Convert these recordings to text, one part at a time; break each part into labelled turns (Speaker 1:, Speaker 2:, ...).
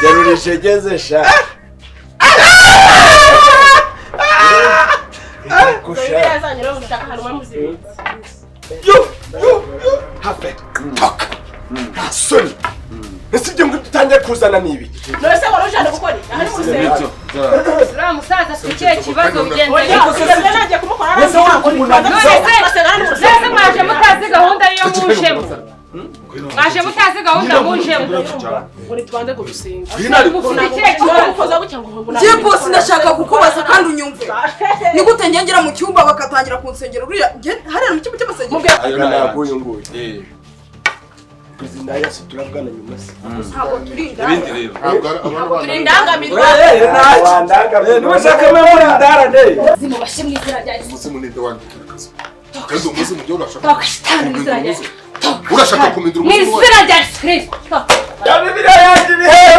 Speaker 1: Terura igeze sha.
Speaker 2: Yo yo yo have talk. Nta soni. Ese ibyo ngo dutangiye kuzana ni ibiki?
Speaker 3: None se wari ujana gukora iki? Aha ni mu rusengero.
Speaker 4: Uriya musaza afite ikihe kibazo bigenze
Speaker 3: Oya,
Speaker 4: bite?
Speaker 3: ugeze nagiye kumukora
Speaker 2: Ese wowe umuntu
Speaker 4: None se none se mwaje mutazi gahunda y'iyo mujemo? Mwaje mutazi gahunda mujemo?
Speaker 3: Ngo nitubanze gusenga.
Speaker 4: Mufite ikihe kibazo?
Speaker 3: Gukoza gutya ngo
Speaker 5: Njye boss ndashaka kukubaza kandi unyumve. Ni gute ngengera mu cyumba bakatangira kunsengera uriya hariya mu cyumba cy'amasengero?
Speaker 1: Ayo naguyu nguyu. Izi ndaya se turavugana nyuma se.
Speaker 5: Ntabwo turi
Speaker 6: Ibindi
Speaker 5: indaya.
Speaker 6: rero.
Speaker 7: Ntabwo ari abana
Speaker 3: Turi indangamirwa.
Speaker 2: Niba muri ndara ne.
Speaker 4: Zimubashe mu izina rya Yesu.
Speaker 7: Umuzimu ninde wandikira akazi? Kandi umuzimu njye urashaka
Speaker 4: Toka shitani mu izina rya Yesu. Toka
Speaker 7: Urashaka
Speaker 4: shitani.
Speaker 7: kumindura
Speaker 4: Mu
Speaker 7: umuzimu wawe?
Speaker 4: izina rya Yesu Kristo. Toka.
Speaker 1: Ya Bibiliya yanjye iri hehe?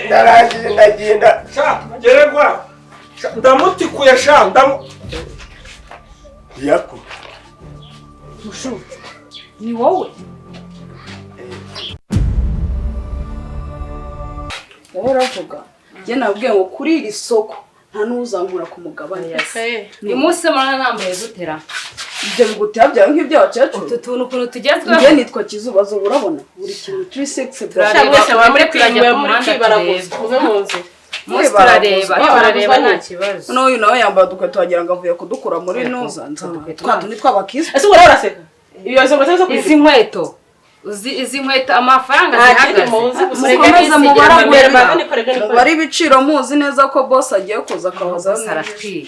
Speaker 1: Ndarangije ndagenda.
Speaker 2: Sha geregwa. Ndamutikuye sha ndamu.
Speaker 1: Yako.
Speaker 4: Mushu. Ni wowe.
Speaker 5: Wowe uravuga. Njye nabwiye ngo kuri iri soko nta n'uzankura ku mugabane.
Speaker 4: Uyu munsi murana nambaye gutera.
Speaker 5: Ibyo bigutera byawe nk'iby'abakecuru.
Speaker 4: Utu tuntu ukuntu tugezweho.
Speaker 5: Njye nitwa Kizubazo urabona buri kintu 36
Speaker 4: Turareba.
Speaker 3: Mwese muba muri
Speaker 4: Turajya
Speaker 3: kwireba
Speaker 4: ku
Speaker 3: muri
Speaker 4: muhanda
Speaker 3: kwibaraguza.
Speaker 4: tureba.
Speaker 3: Muve mu nzira.
Speaker 4: Umunsi turareba, turareba nta kibazo.
Speaker 5: Noneho uyu nawe yambaye udukweto wagira ngo avuye kudukura muri nuza twa tundi tw'abakirisitu.
Speaker 3: Ese ubwo nawe uraseka? Iyo izo nkweto zo
Speaker 4: Izi nkweto. Izi nkweto amafaranga
Speaker 3: Nta kindi
Speaker 4: zihagaze.
Speaker 3: muzi gusa.
Speaker 5: Mukomeze mubaragure.
Speaker 3: Mubare
Speaker 5: Mubare ibiciro muzi neza ko boss agiye kuza akabaza.
Speaker 4: Boss aratwiye.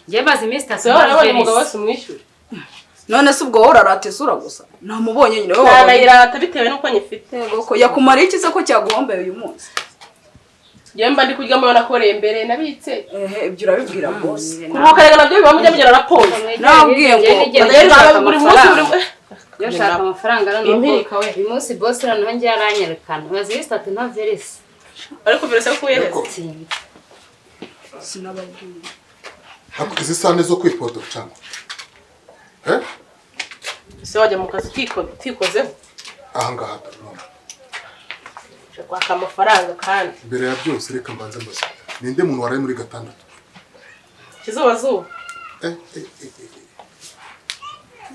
Speaker 4: Njye maze iminsi itatu
Speaker 3: Se warabonye umugabo
Speaker 4: nta
Speaker 3: wese umwishyura.
Speaker 5: None se ubwo wowe urarata isura gusa? Namubonye nyine wowe wabonye.
Speaker 3: Ntanayirata bitewe n'uko nyifite.
Speaker 5: Yego ko yakumariye iki se ko cyaguhombeye uyu munsi?
Speaker 3: Njye mba ndi kurya mbona nakoreye mbere nabitse.
Speaker 5: Ehe ibyo urabibwira boss.
Speaker 3: Kuruhuka rero nabyo biba mujya mugera raporo.
Speaker 5: Nababwiye ngo
Speaker 3: Buri munsi buri munsi.
Speaker 4: Iyo nshaka amafaranga noneho
Speaker 3: Impirika we.
Speaker 4: uyu munsi boss noneho njye yaranyerekana. Maze iminsi itatu nta verisi.
Speaker 3: Ariko verisi yo kuyehereza.
Speaker 5: Sinababwiye.
Speaker 7: Izi sahane zo kwipodora cyangwa? Eh?
Speaker 3: Ese wajya mu kazi utikozeho?
Speaker 7: Aha ngaha none.
Speaker 3: Uje kwaka amafaranga kandi.
Speaker 7: Mbere ya byose reka mbanze mbaze. Ninde muntu waraye muri gatandatu?
Speaker 3: Kizubazuba.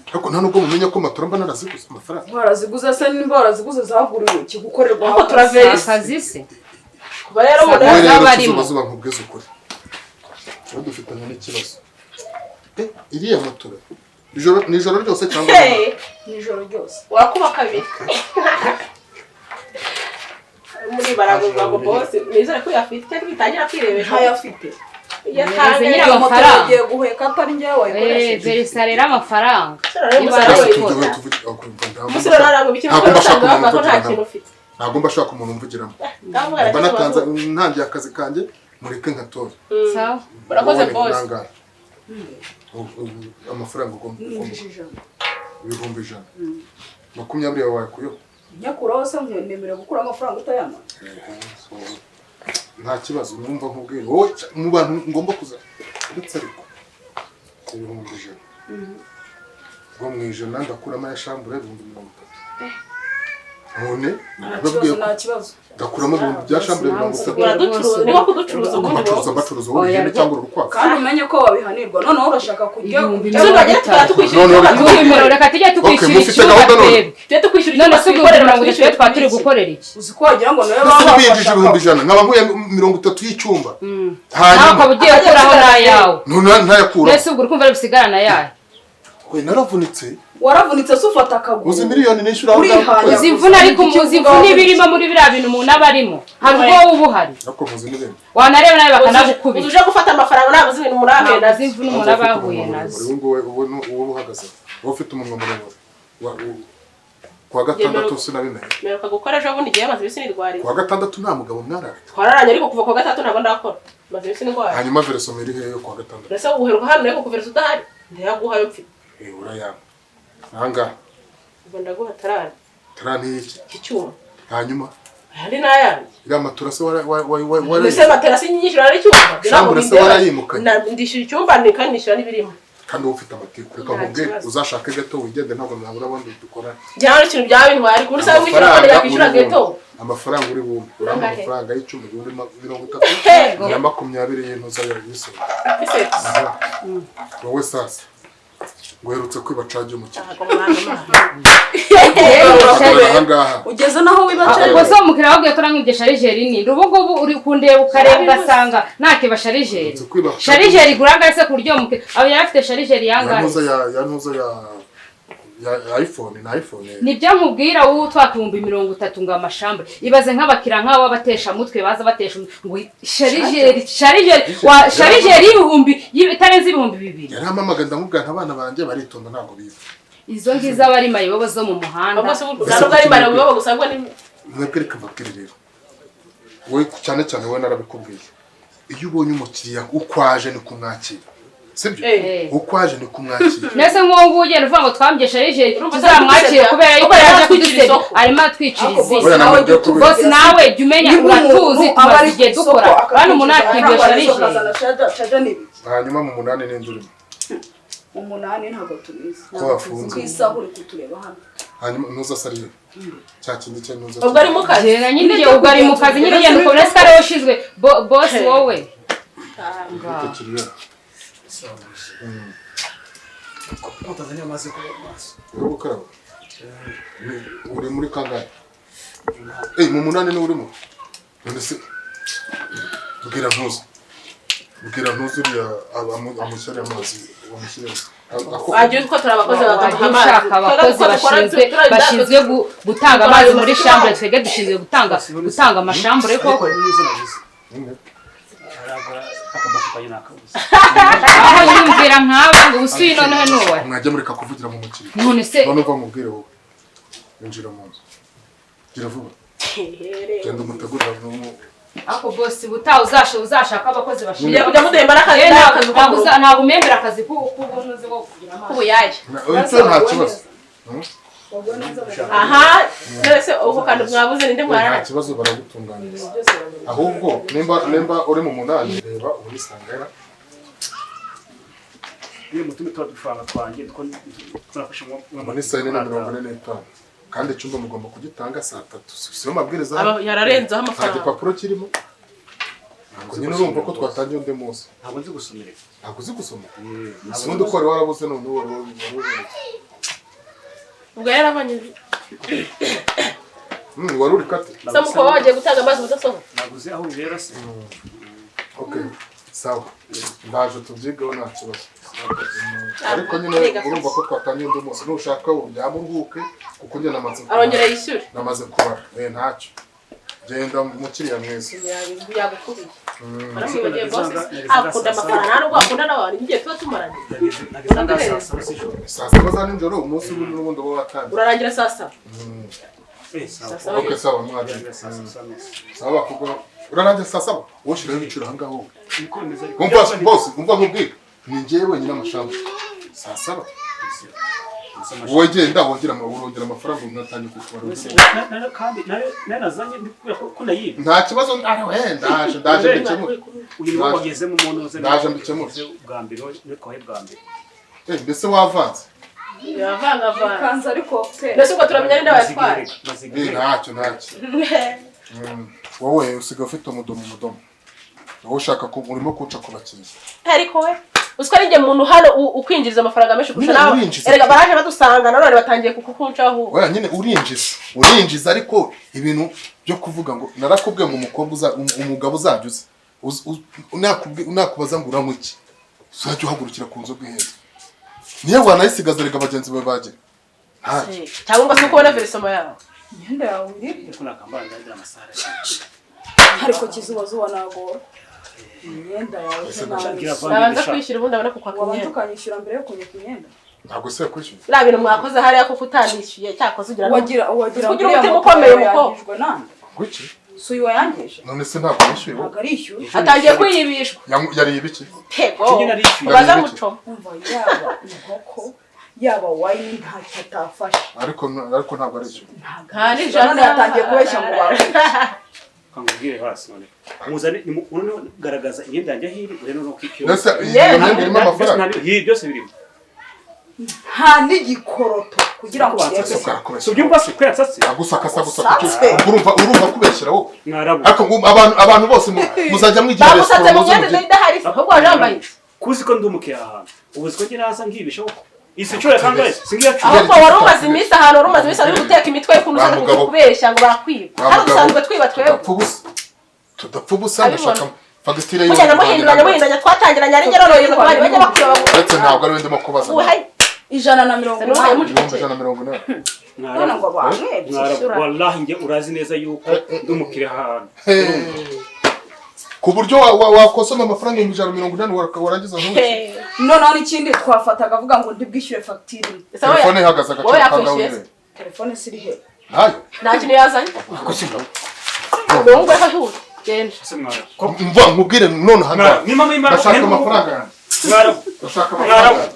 Speaker 7: Ariko nta nubwo mumenya ko matora mba naraziguze amafaranga.
Speaker 5: Waraziguze se nimba waraziguze zaguriwe kigukorerwa
Speaker 3: Ariko turaverisi.
Speaker 4: Akazi se.
Speaker 3: Kuba rero umuntu
Speaker 7: Wowe rero
Speaker 4: Abarimo.
Speaker 7: Kizubazuba nkubwize ukuri. Tuba dufitanye n'ikibazo. Iriya matora ni ijoro ryose cyangwa
Speaker 5: nijoro ryose?
Speaker 3: Wakuba kabiri. Muri baraguzwa ngo boss nizere ko yafite bitangira kwirebesha.
Speaker 5: Ntayafite.
Speaker 4: Nyine
Speaker 5: Iyo moto
Speaker 4: amafaranga.
Speaker 5: yagiye guheka atari njyewe wayikoresheje.
Speaker 4: Verisa rero amafaranga.
Speaker 7: Ntabwo mba ashaka umuntu umvugiramo. Mba natanze ntangiye akazi kanjye mureke nkatora.
Speaker 4: Sawa.
Speaker 3: Murakoze boss.
Speaker 7: Amafaranga ugomba 100,000. 20 yawe wakuyeho.
Speaker 5: Nyakuraho se nkemerera gukura amafaranga utayamara.
Speaker 7: Nta kibazo numva nkubwira wowe mu bantu ngomba kuza ndetse ariko 100,000. Ubwo mu ijana ndakuramo aya shambure 30,000. None
Speaker 5: nababwiye nta kibazo.
Speaker 7: Ndakuramo ibihumbi bya shambure 30.
Speaker 3: Uraducuruza niba kuducuruza
Speaker 7: ubundi bacuruza wowe ihene cyangwa urukwavu.
Speaker 5: Kandi umenye ko wabihanirwa noneho urashaka kujya
Speaker 4: reka tujye tukwishyura icyumba twebwe.
Speaker 3: Tujye tukwishyura
Speaker 4: icyumba twikorera 30 twa turi gukorera iki?
Speaker 5: Uzi ko wagira ngo nawe
Speaker 7: baba bafasha 100,000 nkaba nkuye 30 y'icyumba.
Speaker 4: Hanyuma ukaba ugiye gukuraho n'ayawe.
Speaker 7: None ntayakura.
Speaker 4: Mbese ubwo uri kumva ari busigarana ayahe?
Speaker 7: We naravunitse.
Speaker 5: Waravunitse se ufata akaguru.
Speaker 7: Uzi miliyoni nishyura aho ngaho.
Speaker 4: Uzi imvune ariko uzi imvune ibirimo muri biriya bintu umuntu aba arimo. Hari ubwo wowe uba uhari.
Speaker 7: Ariko muzi n'ibintu.
Speaker 4: Wanareba nawe bakanagukubita.
Speaker 3: Uzi uje gufata amafaranga ntabwo uzi ibintu umuntu ahuye nazo.
Speaker 4: Uzi imvune umuntu aba yahuye nazo.
Speaker 7: Ubu uhagaze. Wowe ufite umunwa muremure. Kuwa gatandatu sinabimenye.
Speaker 3: Mperuka gukora ejo bundi igihe maze iminsi nirwariye.
Speaker 7: Kuwa gatandatu nta mugabo mwararanye.
Speaker 3: Twararanye ariko kuva kuwa gatandatu ntabwo ndakora. Maze iminsi ndwaye.
Speaker 7: Hanyuma veresoma iri hehe kuwa gatandatu?
Speaker 3: Ese uheruka hano ariko kuveresa udahari? Ndayaguhayo mfite.
Speaker 7: Urayampa. Ahangaha.
Speaker 3: Ubwo ndaguha tarani.
Speaker 7: Tarani y'iki?
Speaker 3: Iki cyuma.
Speaker 7: Hanyuma?
Speaker 3: Ayandi ni ayanjye.
Speaker 7: Iriya matora se warayi.
Speaker 3: Ese matera sinyishyura ari icyumba?
Speaker 7: Shambure se warayimukanye?
Speaker 3: Ndishyura icyumba kandi nishyura n'ibirimo.
Speaker 7: Kandi wowe ufite amatiku reka nkubwire uzashake gato wigende ntabwo mwabura abandi dukora.
Speaker 3: Njye nta n'ikintu byaba bintwaye ariko ubundi usanga wishyura kandi yakwishyura geto.
Speaker 7: Amafaranga uri bumpe, urama amafaranga y'icumbi 30,000 na 20 y'intuza y'isoko. Wowe sasa uherutse kwiba cagi umukiriya.
Speaker 5: Ugeze naho wiba cagi.
Speaker 4: Ubwo se umukiriya wabwiye turamwibye sharijeri ni ubu ngubu uri kundeba ukareba ugasanga ntakiba sharijeri. Sharijeri igura angahe se ku buryo umukiriya aba yari afite sharijeri yangahe?
Speaker 7: Ya ntuza ya iPhone na iPhone.
Speaker 4: Nibyo nkubwira wowe utwaka 30,000 ngo amashambure. Ibaze nk'abakira nk'abo batesha mutwe baza batesha ngo sharijeri sharijeri wa sharijeri y'ibihumbi itarenze 2,000.
Speaker 7: Yaramamaga ndamubwira abana banjye baritonda ntabwo biba.
Speaker 4: Izo ngizo abari mayibobo zo mu muhanda.
Speaker 3: Ubwo ari mayibobo gusa ngo ni
Speaker 7: mwebwe reka mbabwire rero. Wowe cyane cyane wowe narabikubwiye. Iyo ubonye umukiriya ukwaje ni kumwakira. Sibyo? Ukwaje ni kumwakira.
Speaker 4: Nese nk'uwo ugenda uvuga ngo twambye sharijeri tuzamwakire kubera yuko yaje kudusebya arimo atwicira izina. Boss nawe jya umenya uratuzi tumaze igihe dukora. Bano umuntu akibye sharijeri.
Speaker 7: Hanyuma mu 8 n'inzu urimo.
Speaker 5: Mu 8 ntabwo tubizi.
Speaker 7: Ko
Speaker 5: isaha uri kutureba hano.
Speaker 7: Hanyuma ntuza sarire. Cya kindi cye ntuza.
Speaker 3: Ubwo ari mu kazi.
Speaker 4: Nyine ubwo ari mu kazi nyine yenda ukabona se ari ushinzwe boss wowe.
Speaker 1: Utazanye amazi ku maso.
Speaker 7: Uri gukaraba? Uri muri kangahe? Mu 8 ni urimo. None se bwira ntuza. Bwira ntuza uriya amushyira amazi wamushyira.
Speaker 3: Wagiye utwo turabakoze bakaduha amazi.
Speaker 4: Abakozi bashinzwe gutanga amazi muri chambre twege dushinzwe gutanga amashambure koko. Aho yumvira nk'aba ngo usuye noneho nuwe.
Speaker 7: Mwajya mureka kuvugira mu mukiriya.
Speaker 4: None se
Speaker 7: none uva mubwire wowe. Injira mu nzu. Gira vuba. Genda umutegurira n'umu.
Speaker 4: Ako boss buta uzashaka abakozi bashinzwe.
Speaker 3: Kujya mudemba n'akazi
Speaker 4: ntabwo umembera akazi k'ubunuzi bwo kugira amazi.
Speaker 3: Kubuyaye.
Speaker 7: Icyo nta kibazo.
Speaker 3: Aha, nese ubu kandi mwabuze ninde mwarara.
Speaker 7: Nta kibazo baragutunganyiriza. Ahubwo nimba uri mu 8 reba ubunisangera.
Speaker 1: Ni mutume twa dufaranga twanjye twafashe mu
Speaker 7: muri saa 4:45. Kandi icyumba mugomba kugitanga saa 3. Siyo mabwiriza.
Speaker 3: Yararenzaho amafaranga.
Speaker 7: Nta gipapuro kirimo. Ntabwo nyine urumva ko twatangiye undi munsi.
Speaker 1: Ntabwo nzi gusoma.
Speaker 7: Ntabwo uzi gusoma. Ubundi uko wari warabuze none wari
Speaker 3: ubwo yarabanye.
Speaker 7: Wari uri kate.
Speaker 3: Se muko wagiye gutanga amazi mudasohoka.
Speaker 1: Naguze aho bibera se.
Speaker 7: Okay. Sawa. Ndaje tubyigeho nta kibazo. Ariko nyine urumva ko twatangiye undi munsi nushaka uryama uruhuke kuko njye namaze
Speaker 3: arongera yishyure.
Speaker 7: Namaze kubara. Ntacyo. Genda mukiriya mwiza.
Speaker 3: Yagukubiye. Baramwibagiye boss akunda amafaranga ntabwo akunda n'abantu ngiye tuba tumaranye.
Speaker 7: Saa 7 za nijoro umunsi n'ubundi uba watangiye.
Speaker 3: Urarangira saa 7.
Speaker 7: Okay sawa mwari. Sawa kuko urarangira saa 7 woshiraho ibiciro aha ngaho. Umva boss umva nkubwire. Ni njyewe wenyine amashamba. Saa 7. Wowe genda wongera urongera amafaranga unatangiye kukubara.
Speaker 1: Kandi narazanye ndikubwira ko nayiba.
Speaker 7: Nta kibazo ndaje mbikemure.
Speaker 1: Uyu wageze mu muntu
Speaker 7: ndaje mbikemure.
Speaker 1: Bwa mbere nitwaye bwa mbere.
Speaker 7: Mbese wavanze?
Speaker 3: Yavanga.
Speaker 5: Kanza ariko pe.
Speaker 3: Mbese uko turamenya ninde wayatwaye?
Speaker 7: Ntacyo ntacyo. Wowe usiga ufite umudomo. Wowe ushaka ko urimo kuca ku bakiriya.
Speaker 3: Ariko we usiko ari nge muntu hano ukwinjiriza amafaranga menshi kurusha nawe. Erega baraje badusanga nanone batangiye kukukuncaho.
Speaker 7: Oya nyine urinjiza ariko ibintu byo kuvuga ngo narakubwiye ngo umukobwa umugabo uzajya uza unakubaza ngo uranywa iki uzajya uhagurukira ku nzoga ihenze. Niyo wanayisigaza rega bagenzi bawe bagira.
Speaker 3: Cyangwa se ukubona verisoma yawe.
Speaker 5: Imyenda yawe iri.
Speaker 1: Ko nakambara ndagira amasara.
Speaker 5: Ariko kizuba zuba nagora. Imyenda yawe
Speaker 3: nabanza kwishyura ubundi abona kukwaka imyenda.
Speaker 5: Wabanza ukanyishyura mbere yo kunyaka imyenda.
Speaker 7: Ntabwo se yakwishyuye.
Speaker 3: Biriya bintu mwakoze hariya kuko utanishyuye cyakoze ugira
Speaker 5: wagira
Speaker 3: ugira umutima ukomeye muko.
Speaker 7: Guki?
Speaker 5: Si uyu wayangije.
Speaker 7: None se ntabwo yishyuye.
Speaker 5: Ntabwo arishyuye.
Speaker 3: Atangiye kwiyibishwa.
Speaker 7: Yariye ibiki?
Speaker 3: Tego. Ubaza muco.
Speaker 5: Umva yaba inkoko yaba wine ntacyo atafashe.
Speaker 7: Ariko ntabwo arishyuye.
Speaker 3: Ntabwo
Speaker 5: none yatangiye kubeshya ngo bakwice.
Speaker 1: Kangubwire hasi none. Muzane none garagaza imyenda yanjye hiri ure none kwikyo.
Speaker 7: Nese iyo myenda irimo amafaranga.
Speaker 1: Hi byose birimo.
Speaker 5: Nta n'igikoroto kugira ngo urebe.
Speaker 6: Si ubyumva se ko yansatse?
Speaker 7: Agusakasa gusa urumva urumva kubeshyira wowe.
Speaker 6: Mwarabu.
Speaker 7: Ariko abantu bose muzajya mwigira
Speaker 3: Bagusatse mu myenda idahari ahubwo wajambaye.
Speaker 6: Kuzi ko ndi umukiriya ahantu. Ubu ko njye naza nkibisha koko. Isi cyo yakangaye singiye cyo.
Speaker 3: Ahubwo wari umaze iminsi ahantu wari umaze iminsi ari guteka imitwe y'ukuntu uza kubeshya ngo barakwiba. Hano dusanzwe twiba twebwe.
Speaker 7: Tudapfa ubusa ndashaka fagitire y'uwo.
Speaker 3: Mujyana muhinduranya muhinduranya twatangiranye ari njye none bari bajya bakwiba.
Speaker 7: Ndetse ntabwo ari we ndimo kubaza.
Speaker 5: 180.
Speaker 7: 180.
Speaker 5: None ngo bamwebye.
Speaker 6: Wallahi njye urazi neza yuko ndi umukiriya ahantu.
Speaker 7: Ku buryo wakosoma amafaranga 180 warangiza ntuwishyure.
Speaker 5: Noneho n'ikindi twafataga avuga ngo ndibwishyure fagitire.
Speaker 7: Telefone ihagaze agaciro kangahe?
Speaker 5: Telefone siri he?
Speaker 7: Ntayo.
Speaker 3: Nta kintu yazanye. Ngo aho genda.
Speaker 7: Mva nkubwire none hano. Ndashaka amafaranga yanjye. Ndashaka amafaranga.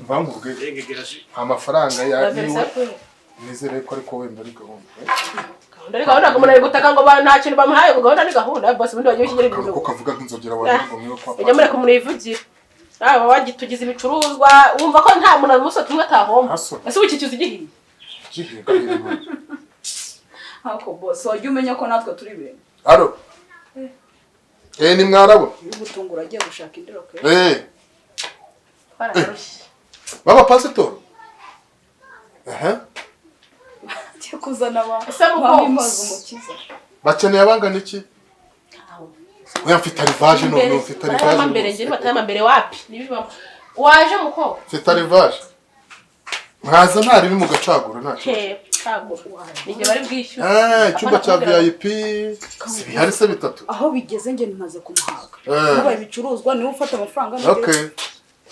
Speaker 7: Mva nkubwire. Amafaranga ya niwe. Nizere ko ariko wenda ari gahunda.
Speaker 3: Gahunda gahunda ngo umuntu ari gutaka ngo nta kintu bamuhaye ngo gahunda ni gahunda boss ubundi wagiye ushyira ibintu.
Speaker 7: Ko kavuga nk'inzogera waje ngo mwiwe kwa.
Speaker 3: Ujya mureka umuntu yivugira. Aba wagitugize ibicuruzwa wumva ko nta muntu muso tumwe atahomba. Ese ubu iki cyuzi gihiye?
Speaker 7: Gihiye gahiye.
Speaker 5: Hako boss wajya umenya ko natwe turi ibintu.
Speaker 7: Alo. Ni mwarabo.
Speaker 5: Uri gutungura agiye gushaka indi roke.
Speaker 3: Twararushye.
Speaker 7: Baba pastor. Aha.
Speaker 5: Kuzana ba
Speaker 7: bakeneye abangana iki? Oya mfite arrivage none mfite arrivage.
Speaker 3: Mbere nje batama mbere wapi? Nibiba waje muko.
Speaker 7: Mfite arrivage. Mwaza ntari mu gacagura ntacyo.
Speaker 3: Ninjye bari bwishyura.
Speaker 7: Icyumba cya VIP sibihari se bitatu.
Speaker 5: Aho bigeze nge ntimaze kumuhaga. Nabaye ibicuruzwa niwe ufata amafaranga.
Speaker 7: Okay.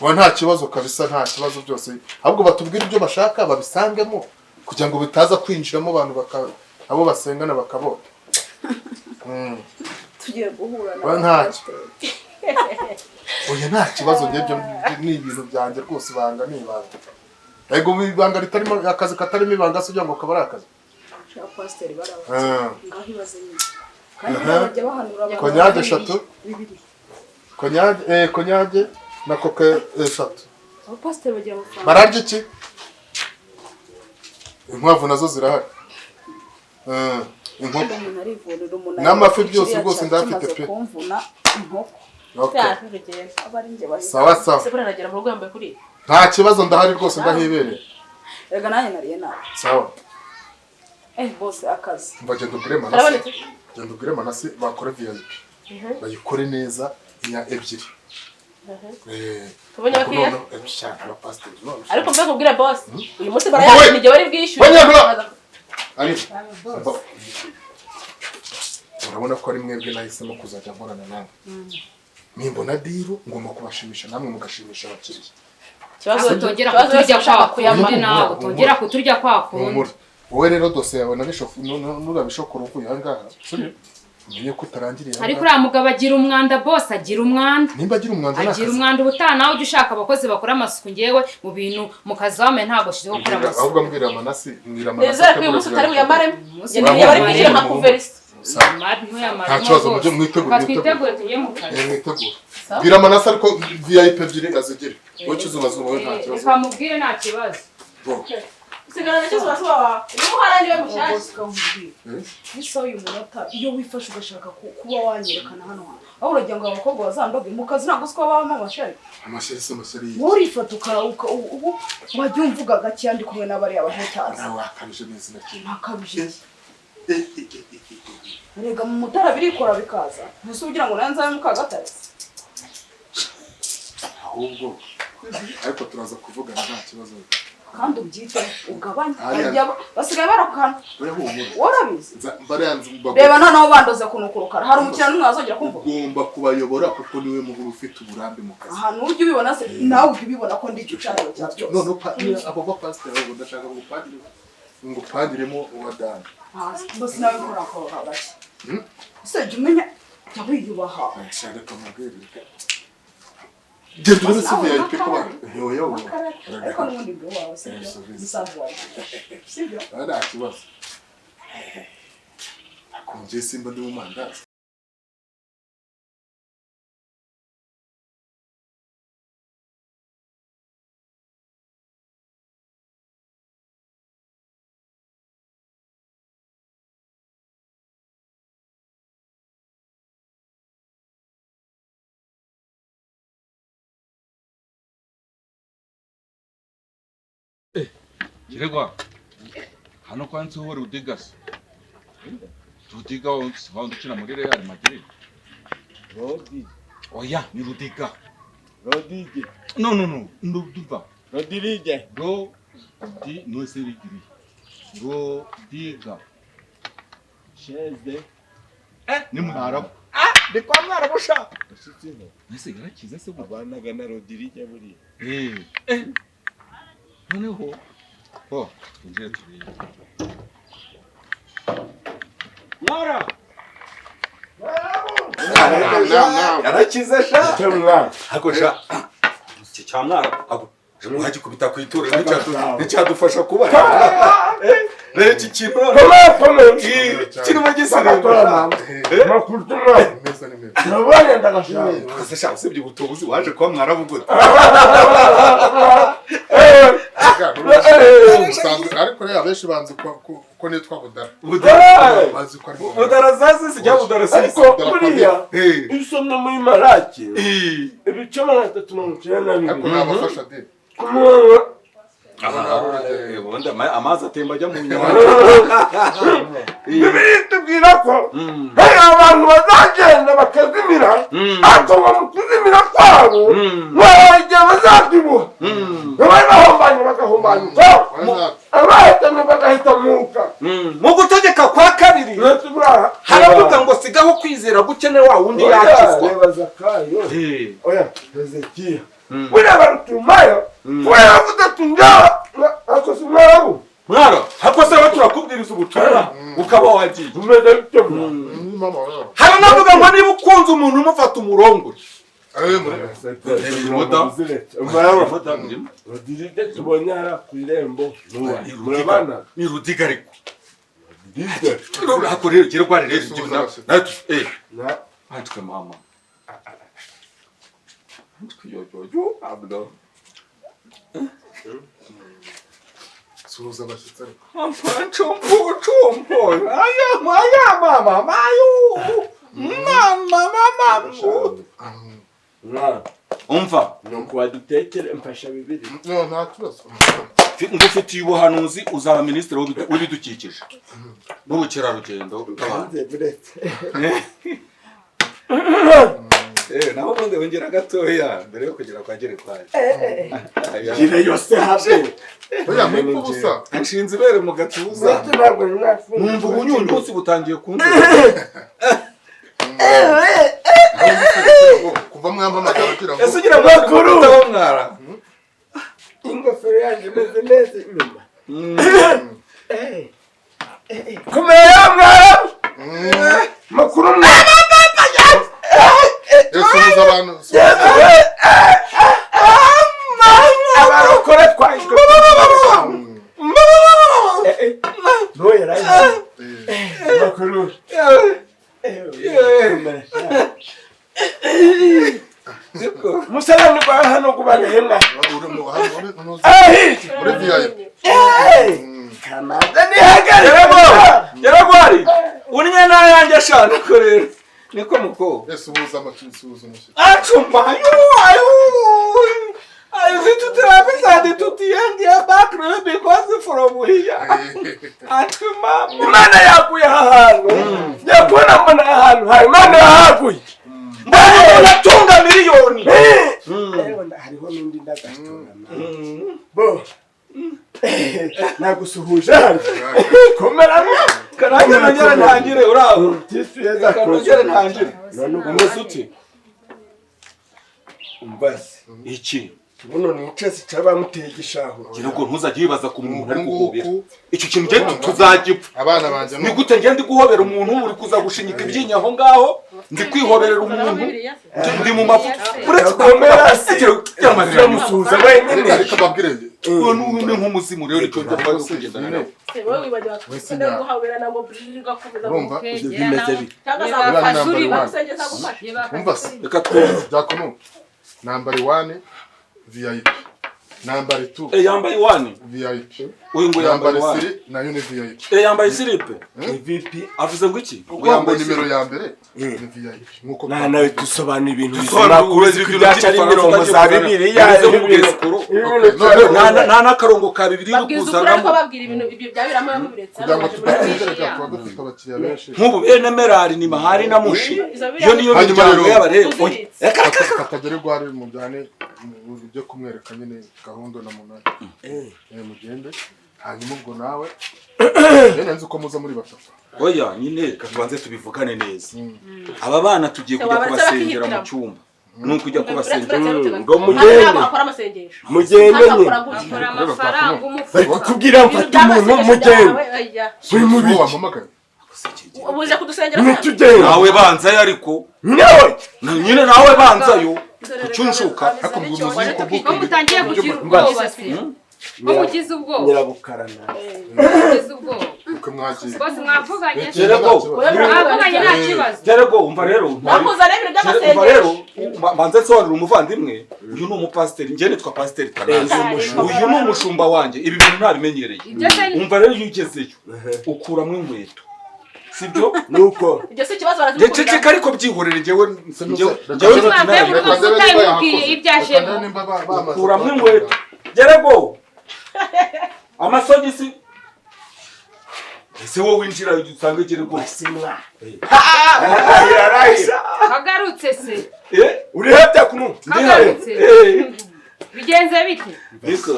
Speaker 7: Wa nta kibazo kabisa nta kibazo byose. Ahubwo batubwira ibyo bashaka babisangemo. Kugira ngo bitaza kwinjiramo abantu bakaba abo basengana bakabota.
Speaker 5: Tugiye guhura na
Speaker 7: ntacyo. Oya nta kibazo nge byo ni ibintu byanjye rwose ibanga ni ibanga. Ego ibanga ritarimo akazi katarimo ibanga se ngo kabara akazi.
Speaker 5: Sha pastor baraba. Ngaho ibaze nyine. Kandi bajya bahanura abantu.
Speaker 7: Konyage 3. Konyage konyage na coca 3.
Speaker 5: Abo pastor bagira amafaranga.
Speaker 7: Bararya iki? Inkwavu nazo zirahari. Inkoko. N'amafi byose rwose ndafite pe. Okay. Sawa sawa. Nta kibazo ndahari rwose ndahibereye.
Speaker 5: Rega nanjye nariye nabi.
Speaker 7: Sawa.
Speaker 5: Boss akazi.
Speaker 7: Mva genda ubwire Manase. Genda ubwire Manase bakore VIP. Bayikore neza iya 2.
Speaker 3: Tubonye abakiriya. Ariko mbe kubwira boss uyu munsi barayakira igihe bari bwishyure.
Speaker 7: Ari. Urabona ko ari mwebwe nahisemo kuzajya nkorana namwe. Nimbona diru ngomba kubashimisha namwe mugashimisha abakiriya.
Speaker 4: Kibazo tongera kuturya kwa kundi nawe tongera kuturya kwa kundi.
Speaker 7: Wowe rero dosiye yawe nurabishokora uvuye aha ngaha. Umenye ko utarangiriye.
Speaker 4: Ariko uriya mugabo agira umwanda boss agira umwanda.
Speaker 7: Nimba agira umwanda
Speaker 4: agira umwanda ubutaha nawe ujya ushaka abakozi bakora amasuku ngewe mu bintu mu kazi wame ntabwo shizeho gukora amasuku.
Speaker 7: Ahubwo mbwira Manase mbwira Manase.
Speaker 3: Nizere ko uyu munsi utari buyamaremo. Ngiye bari kwishyira nka kuverisi.
Speaker 7: Nta kibazo mujye mwitegure
Speaker 4: twitegure tugiye mu kazi.
Speaker 7: Mwitegure. Bwira Manase ariko VIP 2 azigire. Wowe kizubazuba we nta kibazo.
Speaker 4: Reka mubwire nta kibazo.
Speaker 3: Usigana na kizubazuba wawe. Uyu muhara niwe mushyashya.
Speaker 5: Bisa uyu munota iyo wifashe ugashaka kuba wanyerekana hano hantu. Aho uragira ngo abakobwa bazandoge mu kazi ntabwo siko babamo amashari.
Speaker 7: Amashari se amashari.
Speaker 5: Wowe urifata ubu wajya umvuga gake ndi kumwe n'abariya bahetaza.
Speaker 7: Nawe wakabije neza na kimwe.
Speaker 5: Nakabije. Rega mu mutara birikora bikaza. Ntuse ugira ngo nanze abe mukagatare.
Speaker 7: Ahubwo ariko turaza kuvugana nta kibazo.
Speaker 5: Kandi ubyite ugabanye basigaye barakana. Warabizi. Reba noneho bandoze kunukurukara hari umukiriya n'umwe wazongera kumvuga.
Speaker 7: Ugomba kubayobora kuko niwe muguru ufite uburambe mu kazi.
Speaker 5: Ahantu ujya ubibona se nawe ujya ubibona ko ndi igicaniro cya byose.
Speaker 7: None abo ba pastor ahubwo ndashaka ngo upangiremo uwa Dani.
Speaker 5: Bose nawe nkora ko hagati. Ese jya umenya jya wiyubaha.
Speaker 7: Shaka kamubwire. Genda urebe se VIP ko yoyo.
Speaker 5: Ariko n'ubundi bwo wawe sibyo. Musaza wawe. Sibyo?
Speaker 7: Nta kibazo. Akunje simba ndi mu mandazi.
Speaker 8: Kiregwa hano kwanze ho Rudigas. Rudiga wandukira muri Real Madrid.
Speaker 1: Rodi.
Speaker 8: Oya ni Rudiga.
Speaker 1: Rodige.
Speaker 8: No no no, Rudiga.
Speaker 1: Rodirige.
Speaker 8: Ro di no se rigiri. Rodiga.
Speaker 1: Cheze.
Speaker 8: Ni mwarabu.
Speaker 2: Ni kwa mwarabu sha.
Speaker 8: Nese yarakize se
Speaker 1: abanaga na Rodirige buri.
Speaker 8: Noneho ho twinjire turebe.
Speaker 6: Mwara.
Speaker 2: Yarakize sha. Hako sha. Iki cya mwara ako mwagikubita ku ituro nticyadufasha kuba. Rero iki kintu kirimo gisirimba. Ese sha usibye ubutubuzi waje kuba mwarabuguze.
Speaker 7: Ariko rero abenshi banzi ko nitwa Budara. Bazi ko ari
Speaker 2: Budara zazi sijya Budara sisi.
Speaker 1: Ariko buriya usomye muri Maraki ibice 392.
Speaker 7: Ariko nabafasha de.
Speaker 2: Ubundi amazi atemba ajya mu nyanja.
Speaker 1: Bibiliya itubwira ko hari abantu bazagenda bakazimira, ariko ngo mu kuzimira kwabo igihe bazabyibuha, abari bahombanye bagahombanyuka, abahitamye bagahitamuka.
Speaker 2: Mu gutegeka kwa kabiri haravuga ngo sigaho kwizera gukene wa wundi yakizwa.
Speaker 1: Reba Zakayo, oya Hezekiya, buriya barutumayo kuba yaravuze ati njyawe akoze umwarabu.
Speaker 2: Mwara, hako se turakubwiriza ubutumwa ukaba wagiye. Haranavuga ngo niba ukunze umuntu umufata umurongore.
Speaker 1: Rodirige tubonye hariya ku irembo murabana.
Speaker 8: Ni Rudiga ariko. Hako rero gira rwari rero ibyo na natwe mama. Yo yo yo ablo.
Speaker 7: Suhuza abashyitsi ariko.
Speaker 2: Ampanchompo aya maya mama mayu. Mama mama.
Speaker 8: Umva
Speaker 1: nuko wadutekere mfasha bibiri.
Speaker 7: No nta kibazo.
Speaker 8: Ngufitiye ubuhanuzi uzaba minisitiri w'ibidukikije n'ubukerarugendo. Naho ubundi wongera gatoya mbere yo kugera kwa Gerekwaje.
Speaker 1: Gira yose habe.
Speaker 7: Oya mwipfa ubusa.
Speaker 2: Nshinze ibere mu gatuza.
Speaker 8: Numva ubunyunyusi butangiye kunzura.
Speaker 7: Kuva mwampamagara ugira ngo
Speaker 2: ese ugira ngo makuru mwara.
Speaker 1: Ingofero yanjye imeze neza inyuma. Komera ya mwara. Makuru mwara.
Speaker 7: Suhuza abantu.
Speaker 1: Abarokore twahishwe. Makuru. Musalani kwa hano kubana hema.
Speaker 7: Muri VIP.
Speaker 1: Kamaze nihagare.
Speaker 2: Yaragwari. Unye nayanjye shana ko rero. Niko muko.
Speaker 7: Suhuza amatwi, suhuza umushyitsi.
Speaker 2: Acumba ayu ayu. Ayu zitutirabisa tutiyenge back because from here. Acumba.
Speaker 1: Imana yaguye ahantu. Yakubona mbona ahantu hari Imana yahaguye.
Speaker 2: Mbona unatunga miliyoni.
Speaker 1: Hariho n'undi ndagatora. Bo. Nagusuhuje hano. Komera.
Speaker 2: Kanange nongera ntangire uraho.
Speaker 1: Tisuye
Speaker 2: Kanongere ntangire. Umusuti.
Speaker 1: Umbaze.
Speaker 8: Iki
Speaker 1: Buno ni icesi cyabamuteye igishaho.
Speaker 8: Gira ngo ntuzajye wibaza ku muntu ari guhobera. Icyo kintu ngiye tuzagipfa.
Speaker 7: Abana banje
Speaker 8: ni gute ngiye ndi guhobera umuntu uri kuza gushinyika ibyinyo aho ngaho ndi kwihoberera umuntu ndi mu mavuta. Uretse
Speaker 1: komera
Speaker 8: se
Speaker 1: turamusuhuza wenyine.
Speaker 7: Ariko babwire
Speaker 8: uyu ni nk'umuzimu rero icyo njya mbaye kugendana nawe.
Speaker 3: Wowe wibagiwe guhobera nabwo bigakomeza.
Speaker 7: Urumva
Speaker 1: bimeze bite?
Speaker 7: Umva se
Speaker 8: reka twumve.
Speaker 7: Byakono. Number 1 VIP. Nambari 2.
Speaker 8: Yambaye 1.
Speaker 7: VIP.
Speaker 8: Uyu ngo yambaye
Speaker 7: 1. Nayo ni VIP.
Speaker 8: Yambaye silipe.
Speaker 2: Ni VIP.
Speaker 8: Avuze ngo iki?
Speaker 7: Ngo yambaye nimero ya mbere ni VIP. Nkuko
Speaker 2: nawe dusobanura ibintu bizima kuzi kubyaca ari imirongo za Bibiliya.
Speaker 8: Nta n'akarongo ka Bibiliya uri kuzanamo.
Speaker 3: Babwira ibintu ibyo byabiramo yamubiretse.
Speaker 7: Kugira ngo tudatsinda tuba dufite abakiriya benshi.
Speaker 8: Nk'ubu bene Merari ni Mahari na Mushi. Yo niyo miryango y'abareba.
Speaker 7: Katagere gwari mujyane ujye kumwereka nyine gahunda na munani. Mugende hanyuma ubwo nawe rero nzi uko muza muri batatu.
Speaker 8: Oya nyine katubanze tubivugane neza. Aba bana tugiye kujya kubasengera mu cyumba. Nuko ujya kubasengera
Speaker 2: ngo mugende mugende bari kukubwira mfata umuntu mugende uri mubi
Speaker 3: ubuje kudusengera
Speaker 8: nawe banzayo ariko nyine nawe banzayo kucyunshuka
Speaker 4: ko mutangiye kugira ubwoba se ko mugize ubwoba
Speaker 2: nyirabukarana
Speaker 4: mugize ubwoba
Speaker 7: uko mwagiye
Speaker 4: bose mwavuganye mwavuganye nta kibazo
Speaker 8: Jerego umva rero
Speaker 3: nakuzana ibintu by'amasengesho
Speaker 8: rero banze nsobanurira umuvandimwe uyu ni umupasiteri njye nitwa pasiteri Tanasi uyu ni umushumba wanjye ibi bintu ntabimenyereye umva rero iyo ugezeyo ukuramo inkweto sibyo
Speaker 2: nuko
Speaker 3: ibyo si ikibazo barazikunda
Speaker 8: ceceka ariko byihorere njyewe ukuramo inkweto Jerego amasogisi ese wowe winjira usanga Jerego
Speaker 2: wasimwa
Speaker 4: kagarutse se
Speaker 2: uri hepta kunu
Speaker 4: kagarutse bigenze bite
Speaker 8: niko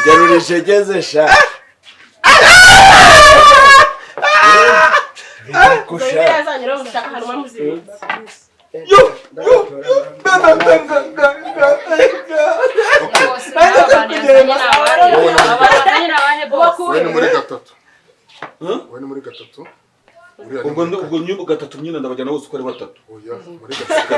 Speaker 2: Ngerurishegeze sha
Speaker 8: Yo yo
Speaker 7: yo muri gatatu. Wowe ni muri gatatu.
Speaker 8: Ubwo nyubu gatatu nyine ndabajyana bose uko ari batatu.
Speaker 7: Oya muri gatatu.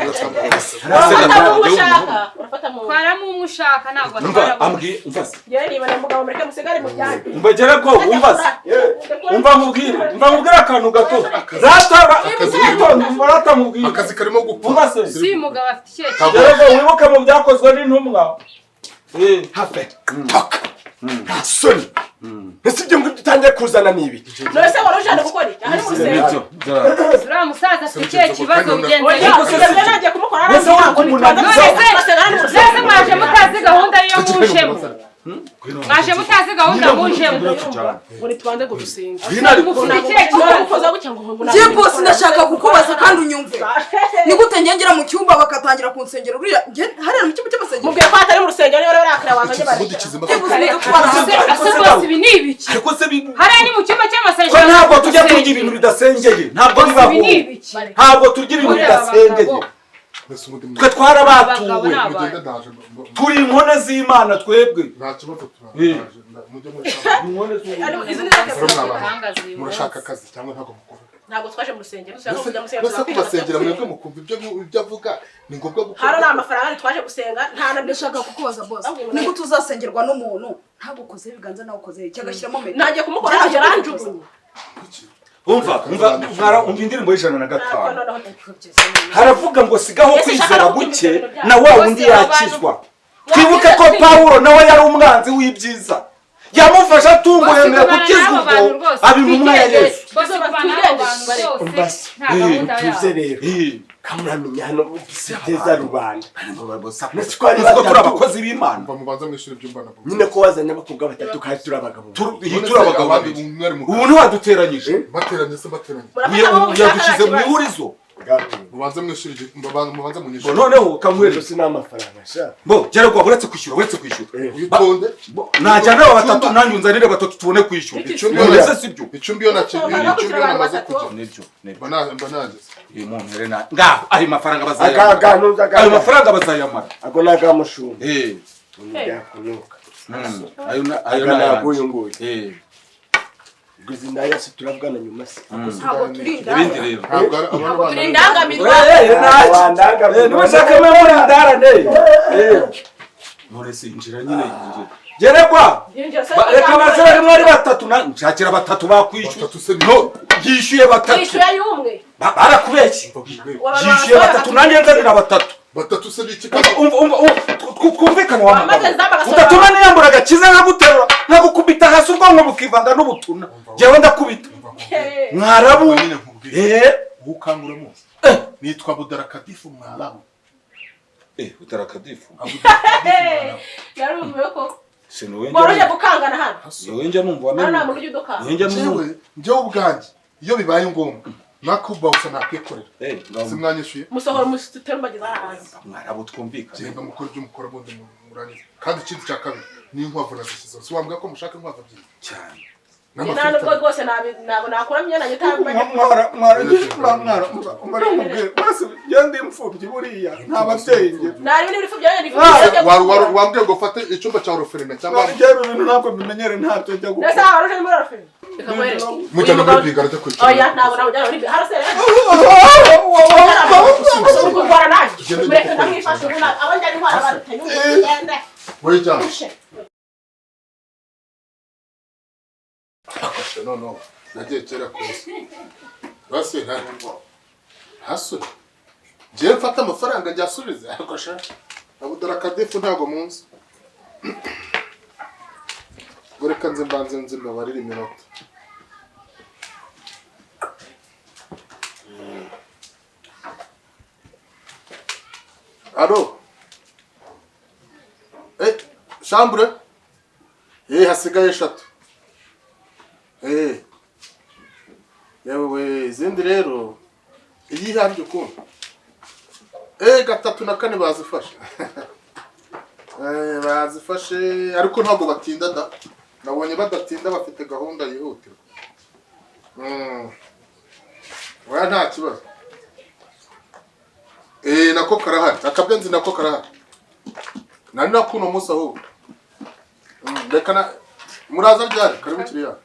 Speaker 4: Twaramo umushaka ntabwo atwara.
Speaker 8: Ambwiye umva se.
Speaker 3: Yewe niba na mugabo mureke musigare mu byanyu.
Speaker 8: Umva Jerego umva se. Umva nkubwire, umva nkubwire akantu gato. Rata rata mubwire.
Speaker 7: Akazi karimo gupfa.
Speaker 8: Umva se.
Speaker 4: Si mugabo afite ikihe
Speaker 8: Jerego wibuke mu byakozwe n'intumwa.
Speaker 2: Hafe. Talk. Nta soni. Ese ibyo ngo dutangiye kuzana ni ibiki?
Speaker 3: None se wari ujana gukora iki? Aha ni mu rusengero.
Speaker 4: Uriya musaza afite ikihe kibazo bigenze
Speaker 3: bite?
Speaker 4: None se mwaje mutazi gahunda yo mujemo. Mwaje mutazi gahunda mujemo.
Speaker 3: Ngo nitubanze ngo dusenge.
Speaker 4: Mufite ikihe kibazo?
Speaker 5: Njye boss ndashaka kukubaza kandi unyumve. Ni gute ngengera mu cyumba bakatangira kunsengera uriya hariya mu cyumba cy'amasengero.
Speaker 3: Mubwiye ko hatari mu rusengero niba barakira wazanye bareka.
Speaker 4: Ese boss ibi ni ibiki? Hariya ni mu cyumba cy'amasengero.
Speaker 8: Ko ntabwo tujya turya ibintu bidasengeye. Ntabwo bibaho. Ntabwo turya ibintu bidasengeye. Twe twarabatuwe. Turi inkone z'Imana twebwe.
Speaker 7: Nta kibazo turaje. Mujye muri murashaka akazi cyangwa ntabwo mukora.
Speaker 3: Ntabwo twaje mu rusengero. Dushaka kujya mu rusengero.
Speaker 7: Mbese kubasengera mwebwe mukumva ibyo avuga ni ngombwa gukora.
Speaker 3: Hano nta mafaranga twaje gusenga nta na
Speaker 5: ndashaka kukubaza boss. Ni gute uzasengerwa n'umuntu ntabwo ukoze ibiganza nawe ukoze iki agashyiramo metero.
Speaker 3: Nagiye kumukora yaranjugunye.
Speaker 8: Umva umva umva indirimbo y'105 haravuga ngo sigaho kwizera guke na wa wundi yakizwa. Twibuke ko Pawulo nawe yari umwanzi w'ibyiza yamufasha atunguye gukizwa ubwo aba intumwa ya Yesu.
Speaker 2: Tuze rero kamuramenya hano duteza rubanda.
Speaker 8: Turi abakozi b'Imana.
Speaker 7: Mubanza mwishyura ibyumba nabo.
Speaker 2: Nyine ko wazanye abakobwa batatu kandi turi abagabo.
Speaker 8: Turi abagabo babiri. Ubu ntiwaduteranyije.
Speaker 7: Bateranye se bateranye.
Speaker 8: Yadushyize mu ihurizo.
Speaker 7: Mubanza mwishyura mubanza munyishyura.
Speaker 8: Noneho kamwereka
Speaker 2: sina amafaranga sha.
Speaker 8: Bo Jerego uretse kwishyura
Speaker 7: Witonde.
Speaker 8: Najyana aba batatu nanjye unzanire batatu tubone kwishyura. Ese sibyo?
Speaker 7: Icumbi yo nakiriye icumbi yo namaze kujya.
Speaker 8: Nibyo.
Speaker 7: Mba nageze.
Speaker 8: Uyu muntu rero ngaho ari mafaranga bazayamara. Ayo mafaranga bazayamara.
Speaker 2: Ago naga mushumba. Byakunuka.
Speaker 8: Ayo
Speaker 2: naguyu nguyu. Guzi ndaya se turavugana nyuma se.
Speaker 5: Ntabwo turi
Speaker 8: Ibindi rero.
Speaker 7: Ntabwo
Speaker 3: turi indangamirwa.
Speaker 8: Niba muri indarane. None se injira nyine injira. Gerekwa. Reka bazere mwari batatu na nshakira batatu bakwishyura. No yishyuye batatu.
Speaker 3: Yishyuye umwe.
Speaker 8: Barakubeshye. Yishyuye batatu, nanjye nzanira batatu.
Speaker 7: Batatu se biki?
Speaker 8: Twumvikane wa mugabo, udatuma niyambura agakiza nkaguterura nkagukubita hasi, ubwonko bukivanga n'ubutuna. Jyewe ndakubita mwarabu.
Speaker 7: Ukangura muzi nitwa Budarakadifu mwarabu.
Speaker 8: Budarakadifu.
Speaker 3: Narumiwe koko.
Speaker 8: Sinuwe.
Speaker 3: Woroshye gukangana hano.
Speaker 8: Njye njya numva wamenye.
Speaker 3: Nta muntu ujya udukanga.
Speaker 7: Njyewe njyewe ubwanjye iyo bibaye ngombwa nakubawusa nakwikorera. Simwanyishuye.
Speaker 3: Musohora musiterumbagiza hanze.
Speaker 8: Mwarabu twumvikane.
Speaker 7: Genda mukora ibyo mukora bundi murangiza. Kandi ikindi cya kabiri ni inkwavu nazishyizeho. Si wambwira ko mushaka inkwavu ebyiri?
Speaker 8: Cyane.
Speaker 3: Nta nubwo rwose ntabwo nakura imyenda
Speaker 1: mwara mwara mwara mubwire basi ngende imfubyi buriya nta babyeyi nge.
Speaker 3: Nari n'ibiri imfubyi yanjye ni.
Speaker 7: Wambwiye ngo ufate icyumba cya oroferina cyangwa
Speaker 1: njyewe ibintu ntabwo bimenyere ntabyo njya gukora.
Speaker 3: Ndetse waruje muri oroferina. Reka nkwereke.
Speaker 7: Mujyana muri bigara ajya kwicara.
Speaker 3: Oya ntabwo namujyana muri bigara. Harose rero. Nanjye. Mureke ndamwifashe ubu abo njyana intwara barutanye ugende.
Speaker 7: Wowe jyana. No no nagiye kera kose basi ntasore ngiye mfata amafaranga njya asubize ariko sha Abudarakadifu ntago munsi ngo reka nze mbanze nze mbabarire iminota. Alo chambre hasigaye 3. Yewe izindi rero iyi haryo ukuntu 3 na 4 bazifashe. Bazifashe ariko ntabwo batinda da, nabonye badatinda bafite gahunda yihutirwa. Oya nta kibazo. Nako karahari akabenzi nako karahari nari nakuno munsi ahubwo. Reka na muraza ryari karibu kiriya.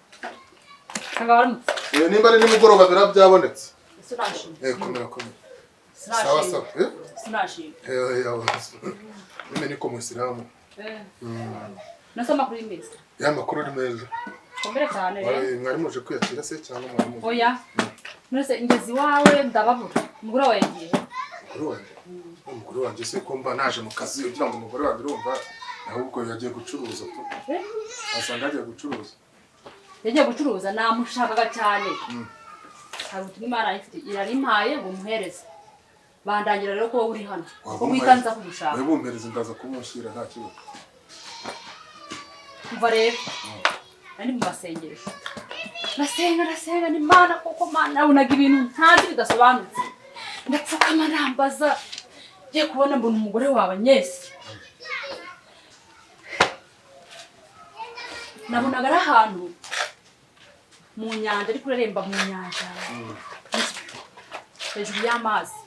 Speaker 7: Nimba ari nimugoroba birabyabonetse. Komera komera. Sawa sawa.
Speaker 4: Sinashimye.
Speaker 7: Mimi niko Muislamu.
Speaker 4: Nasoma kuri meza.
Speaker 7: Ya makuru ni meza.
Speaker 4: Komera cyane rero.
Speaker 7: Mwari muje kwiyakira se cyangwa mwari muje?
Speaker 4: Oya. None ingezi wawe ndababura. Umugore wawe yagiye.
Speaker 7: Umugore wanjye? Umugore wanjye se ko mba naje mu kazi ugira ngo umugore wanjye urumva ahubwo yagiye gucuruza tu. Asanga yagiye gucuruza.
Speaker 4: Yagiye gucuruza namushakaga cyane. Hari ubutumwa Imana ifite irarimpaye ngo muhereze. Bandangira rero ko uri hano. Ko wikanza kugushaka.
Speaker 7: Wewe bumpereze ndaza kumushyira nta kibazo.
Speaker 4: Umva rero. Nari mu masengesho. Nasenga nasenga ni Imana koko Mana nabonaga ibintu ntazi bidasobanutse. Ndapfukama nambaza. Ngiye kubona mbona umugore wawe Nyesi. Nabonaga ari ahantu mu nyanja ari kureremba mu nyanja hejuru y'amazi.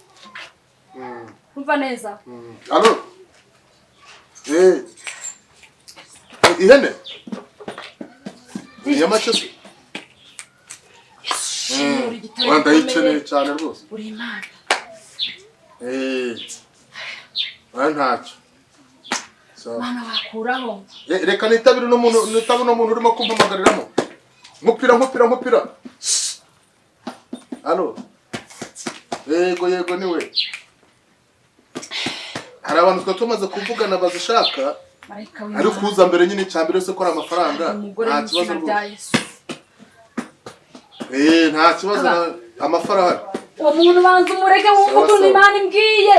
Speaker 4: Umva neza.
Speaker 7: Alo. Ihene. Ya make se. Wanda yikeneye cyane rwose.
Speaker 4: Uri Imana.
Speaker 7: Oya ntacyo.
Speaker 4: Mana wakuraho.
Speaker 7: Reka nitabire no muntu nitabire no muntu urimo kumpamagariramo. Nkupira nkupira nkupira. Alo. Yego yego niwe. Hari abantu twa tumaze kuvugana bazishaka. Ari kuza mbere nyine cyambere se ko ari amafaranga. Nta kibazo rwose. Nta kibazo amafaranga.
Speaker 4: Uwo muntu banza umureke wumva ukuntu Imana imbwiye.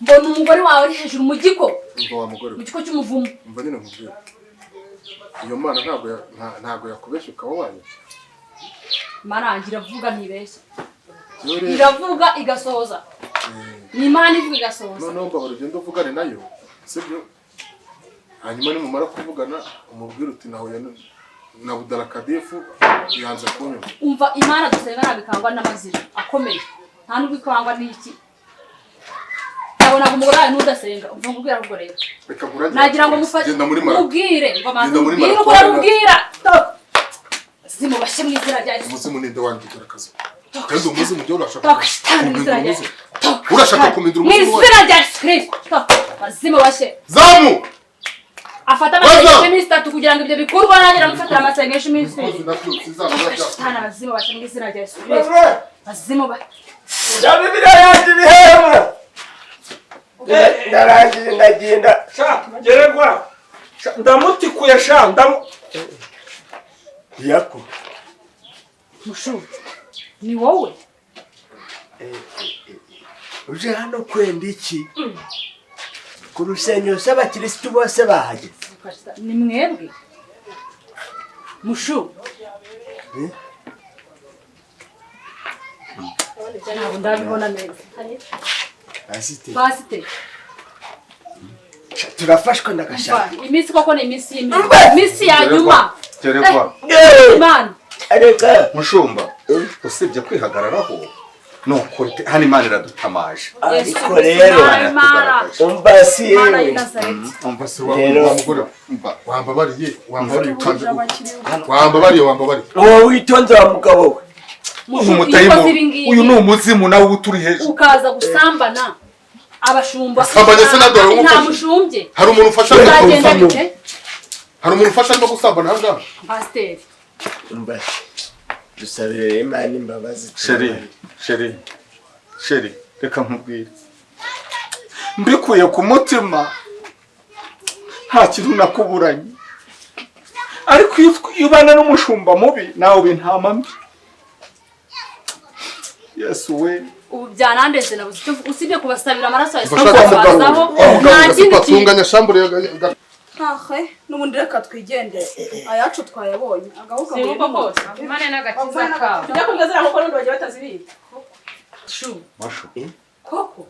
Speaker 4: Mbona umugore wawe ari hejuru mu giko.
Speaker 7: Umva wa mugore.
Speaker 4: Mu giko cy'umuvumo.
Speaker 7: Umva nyine nkubwire. Iyo Mana ntabwo yakubeshya ukaba wayo.
Speaker 4: Imana yanjye iravuga ntibeshya. Iravuga igasohoza. Ni Imana ivuga igasohoza.
Speaker 7: Noneho mbahora ugenda uvugane nayo, sibyo? Hanyuma nimumara kuvugana umubwire uti nahuye na Budarakadifu yanze kunyuma.
Speaker 4: Umva Imana dusenga ntabwo ikangwa n'amazira akomeye. Nta nubwo ikangwa n'iki. Nabonaga umugore wawe n'udasenga. Umva nkubwira ahubwo rero. Nagira ngo mufate mubwire mubwire uko urarubwira. Zimubashe mu izina rya Yesu.
Speaker 7: Umuzimu ninde wanjye Budarakazi? Kandi umuzimu ujya urashaka urashaka kumindura
Speaker 4: umuzimu mu izina rya Yesu Kristo. Bazimubashe.
Speaker 7: Zamu!
Speaker 4: Afata amasengesho iminsi 3 kugira ngo ibyo bikorwa nanjye namufatira amasengesho iminsi 2. Satani abazimu baca mu izina rya Yesu Kristo. Abazimu ba
Speaker 1: Ya Bibiliya yanjye iri hehe? Ndarangije ndagenda.
Speaker 8: Sha gererwa. Ndamutikuye sha ndamu.
Speaker 1: Yako.
Speaker 4: Mushu. Ni wowe?
Speaker 1: Uje hano kwenda iki? Ku rusengero s'abakirisitu bose bahageze.
Speaker 4: Ni mwebwe? Mushu. Ntabwo ndabibona neza. Pasiteri.
Speaker 1: Turafashwa ndagashaka.
Speaker 4: Iminsi koko ni iminsi y'imana. Iminsi ya nyuma.
Speaker 9: Gerekwa.
Speaker 4: Imana.
Speaker 1: Areka.
Speaker 9: Mushumba, usibye kwihagararaho nuko hano Imana iradutamaje.
Speaker 1: Ariko rero umva si yewe.
Speaker 7: Umva si wa mugore wambabariye wambabariye wambabariye.
Speaker 1: Wowe witonze wa mugabo we.
Speaker 9: Uyu ni umuzimu nawe uturi hejuru.
Speaker 4: Ukaza gusambana abashumba.
Speaker 7: Sambanye se nadore
Speaker 4: nta mushumbye.
Speaker 7: Hari umuntu ufasha hari umuntu ufasha no gusambana hanga.
Speaker 4: Pasiteri.
Speaker 1: Umva dusabire Imana imbabazi.
Speaker 9: Sheri sheri reka nkubwire. Mbikuye ku mutima nta kintu nakuburanye. Ariko iyo ubana n'umushumba mubi nawe uba intama mbi. Yesu we.
Speaker 4: Ubu byanandeze nabuze icyo usibye kubasabira amaraso ya Yesu kubazaho nta kindi
Speaker 7: kintu shambure.
Speaker 5: Ahe n'ubundi reka twigendere ayacu twayabonye agahuka
Speaker 4: ngo kose Imana n'agakiza kawe
Speaker 3: tujya kumwezera nkuko n'undi bagiye batazibika.
Speaker 4: Shu
Speaker 8: Mashu
Speaker 4: koko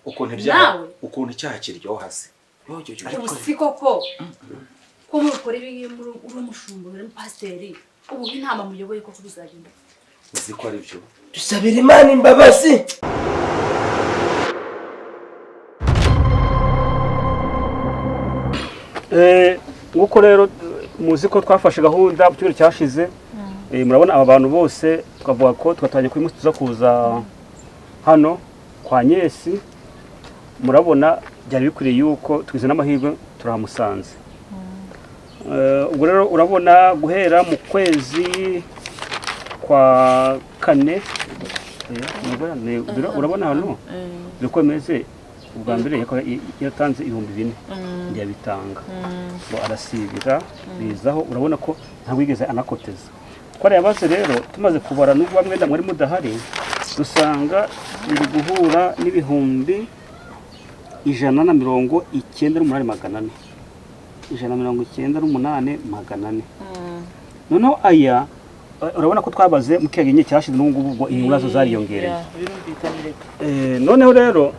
Speaker 8: ukuntu ibyaha ukuntu icyaha kiryoha se.
Speaker 4: Ubu si koko ko mukora ibi uri umushumba uri pasiteri ubu intama muyoboye koko bizagenda.
Speaker 8: Uzi ko ari byo.
Speaker 1: Dusabira Imana imbabazi.
Speaker 6: Nguko rero muzi ko twafashe gahunda mu cyumweru cyashize. Murabona aba bantu bose twavuga ko twatangiye kuri musi tuza kuza hano kwa Nyesi. Murabona byari bikwiriye yuko twize n'amahirwe turamusanze. Ubwo rero urabona guhera mu kwezi kwa kane urabona hano uko bimeze. Ubwa mbere yatanze 4000 ndiyabitanga ngo arasibira bizaho. Urabona ko ntabwo yigeze anakoteza. Twarayabaze rero tumaze kubara n'ubwo bamwe mwari mudahari dusanga biri guhura n'ibihumbi 198,400 198,400. Noneho aya urabona ko twabaze mu kiyaga cyashize n'ubu ngubu inyungu nazo zariyongereye. Noneho rero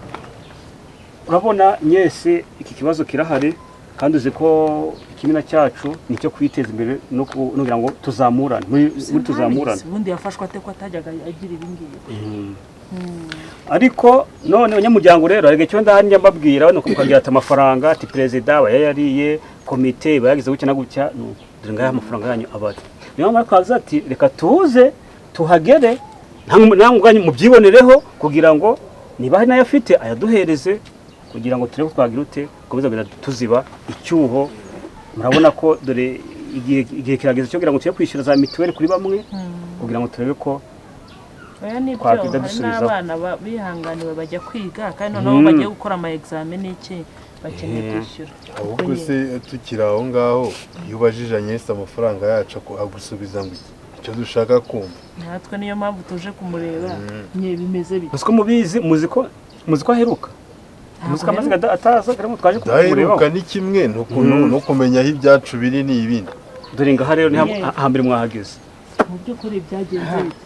Speaker 6: urabona Nyesi iki kibazo kirahari kandi uzi ko ikimina cyacu nicyo kwiteza imbere no kugira ngo tuzamurane muri tuzamurane.
Speaker 10: Ubundi yafashwe ate ko atajyaga agira ibi ngibi.
Speaker 6: Ariko none abanyamuryango rero ariko icyo ndahari mbabwira nuko mukagira ati amafaranga ati perezida bayayariye komite bayagize gutya na gutya dore ngaya amafaranga yanyu abari. Niyo mpamvu twavuze ati reka tuze tuhagere namwe mubyibonereho kugira ngo niba hari nayo afite ayaduhereze kugira ngo turebe twagira ute komeza kugenda tuziba icyuho. Murabona ko dore igihe kirageze cyo kugira ngo tujye kwishyura za mituweli kuri bamwe kugira ngo turebe ko
Speaker 10: twagenda dusubizaho. N'abana bihanganiwe bajya kwiga kandi noneho bagiye gukora ama examen n'iki bakeneye kwishyura.
Speaker 11: Ahubwo se tukiri aho ngaho iyo ubajije Agnes amafaranga yacu agusubiza ngo icyo dushaka kumva.
Speaker 10: Natwe niyo mpamvu tuje kumureba nye bimeze bite.
Speaker 6: Muzi ko mubizi muzi ko aheruka. Muzi ko amaze ataza karimo twaje kumureba.
Speaker 11: Daheruka ni kimwe no kumenya aho ibyacu biri ni ibindi.
Speaker 6: Dore ngaha rero ni hambere mwahageze.
Speaker 10: Mu by'ukuri byagenze bite?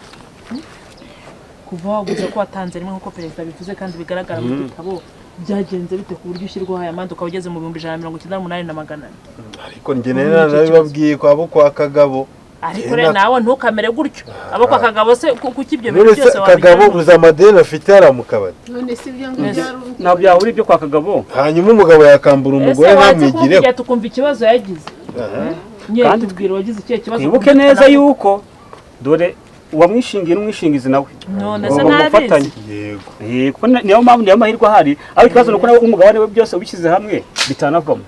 Speaker 10: Kuva waguze ko watanze rimwe nkuko perezida bivuze kandi bigaragara mu gitabo byagenze bite ku buryo ushyirwaho aya manda ukaba ugeze mu 198,400.
Speaker 11: Ariko njye narabibabwiye ko abo kwa Kagabo.
Speaker 10: Ariko rero nawe ntukamere gutyo abo kwa Kagabo se kuki ibyo bintu byose
Speaker 11: wabigira. Kagabo uza amadeni afite yari mu kabari.
Speaker 10: None si ibyo ngibyo
Speaker 6: ntabwo byahura ibyo kwa Kagabo.
Speaker 11: Hanyuma umugabo yakambura umugore ntamwigireho.
Speaker 10: Tukumva ikibazo yagize. Kandi tubwira wagize ikihe kibazo.
Speaker 6: Twibuke neza yuko dore uwamwishingiye n'umwishingizi nawe
Speaker 10: none se ntabizi.
Speaker 6: Yego. Yego niyo mpamvu niyo mahirwe ahari. Ariko ikibazo nuko nawe umugabane we byose ubishyize hamwe Bitanavamo.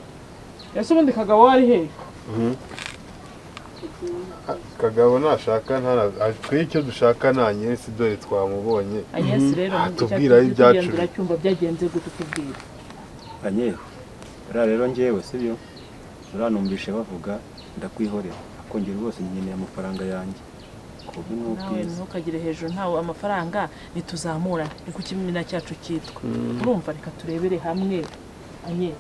Speaker 10: Ese ubundi Kagabo ari he?
Speaker 11: Kagabo nashaka twe icyo dushaka na Agnes dore twamubonye.
Speaker 10: Agnes rero
Speaker 11: tubwira ibyacu.
Speaker 10: Uracyumva byagenze gute tubwira.
Speaker 12: Anyeho. Ra rero ngewe sibyo. Uranumvishe bavuga ndakwihorera. Akongera rwose nkeneye amafaranga yanjye.
Speaker 10: Nawe ntukagire hejuru ntawe amafaranga nituzamura ni ku kimina cyacu cyitwa. Urumva reka turebere hamwe anye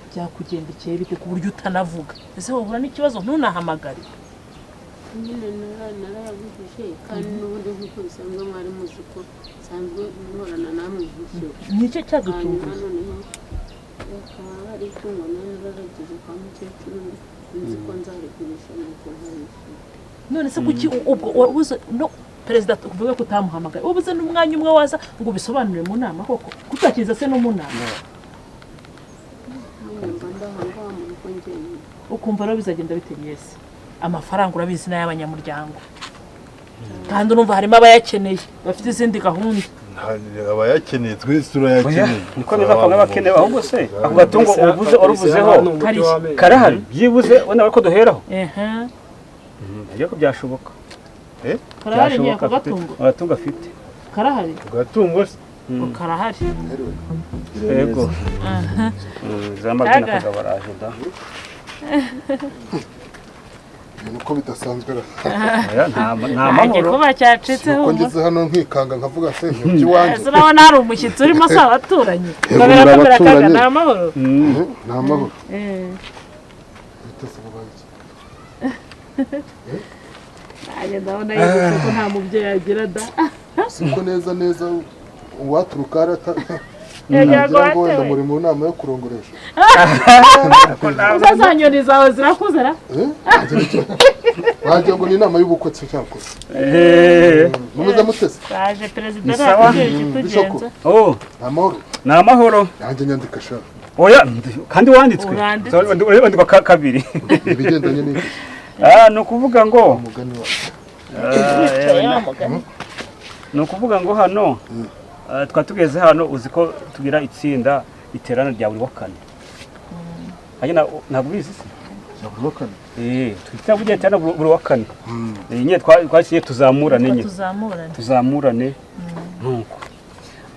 Speaker 10: byakugendekeye bite ku buryo utanavuga. Ese wohura n'ikibazo ntunahamagare.
Speaker 13: Nyine narayagujije kandi n'ubundi nk'uko bisanzwe mwari muzi ko nsanzwe muhorana namwe nkishyura.
Speaker 10: Nicyo cyadutunguye.
Speaker 13: Noneho bakaba bari itungo nararageze kwa mukecuru nzi ko nzarigurisha nuko nkarishyura.
Speaker 10: None se kuki ubwo wabuze no perezida uvuga ko utamuhamagaye ubuze n'umwanya umwe waza ngo ubisobanure mu nama koko kutakiriza se no mu nama ukumva rero bizagenda bite Agnes? Amafaranga urabizi n'ay'abanyamuryango kandi urumva harimo abayakeneye bafite izindi gahunda.
Speaker 11: Abayakeneye twese turayakeneye
Speaker 6: niko bizakora abakeneye ahubwo se ako gatungo ubuze oruvuzeho karahari byibuze ubona ko duheraho ariko byashoboka.
Speaker 10: Karahari ni ako gatungo.
Speaker 6: Agatungo afite.
Speaker 10: Karahari.
Speaker 11: Gatungo se
Speaker 10: karahari.
Speaker 6: Yego. Zamagana Kagabo araje da.
Speaker 7: Nuko bidasanzwe ra.
Speaker 6: Nta mahoro.
Speaker 10: Kuba cyacitse
Speaker 7: ho. Ngeze hano nkikanga nkavuga se ntiwanjye.
Speaker 10: Ese urabona hari umushyitsi urimo se abaturanyi. Kabera kaga nta mahoro.
Speaker 7: Nta mahoro.
Speaker 10: Nanjye ndabona yibutse ko nta mubyeyi agira da.
Speaker 7: Siko neza neza uwaturuka arata. Yagira ngo wenda muri mu nama yo kurongoresha.
Speaker 10: Uza nyoni zawe zirakuze ra?
Speaker 7: Wagira ngo ni inama y'ubukwe se cyakoze. Mumeze mutese.
Speaker 10: Baje perezida aratubwira ikitugenza.
Speaker 6: Oh,
Speaker 7: amahoro.
Speaker 6: Ni amahoro.
Speaker 7: Nanjye nyandika sha.
Speaker 6: Oya, kandi wanditswe. Wandikwa kabiri.
Speaker 7: Ibigendanye n'iki?
Speaker 6: Ni ukuvuga ngo ni ukuvuga ngo hano twatugeze hano uzi ko tugira itsinda iterana rya buri wa kane. Hanyuma ntabwo ubizi se?
Speaker 7: Buri wa kane.
Speaker 6: Twita burya iterana buri wa kane. Nyine twasiye tuzamurane nyine. Tuzamurane. Nuko.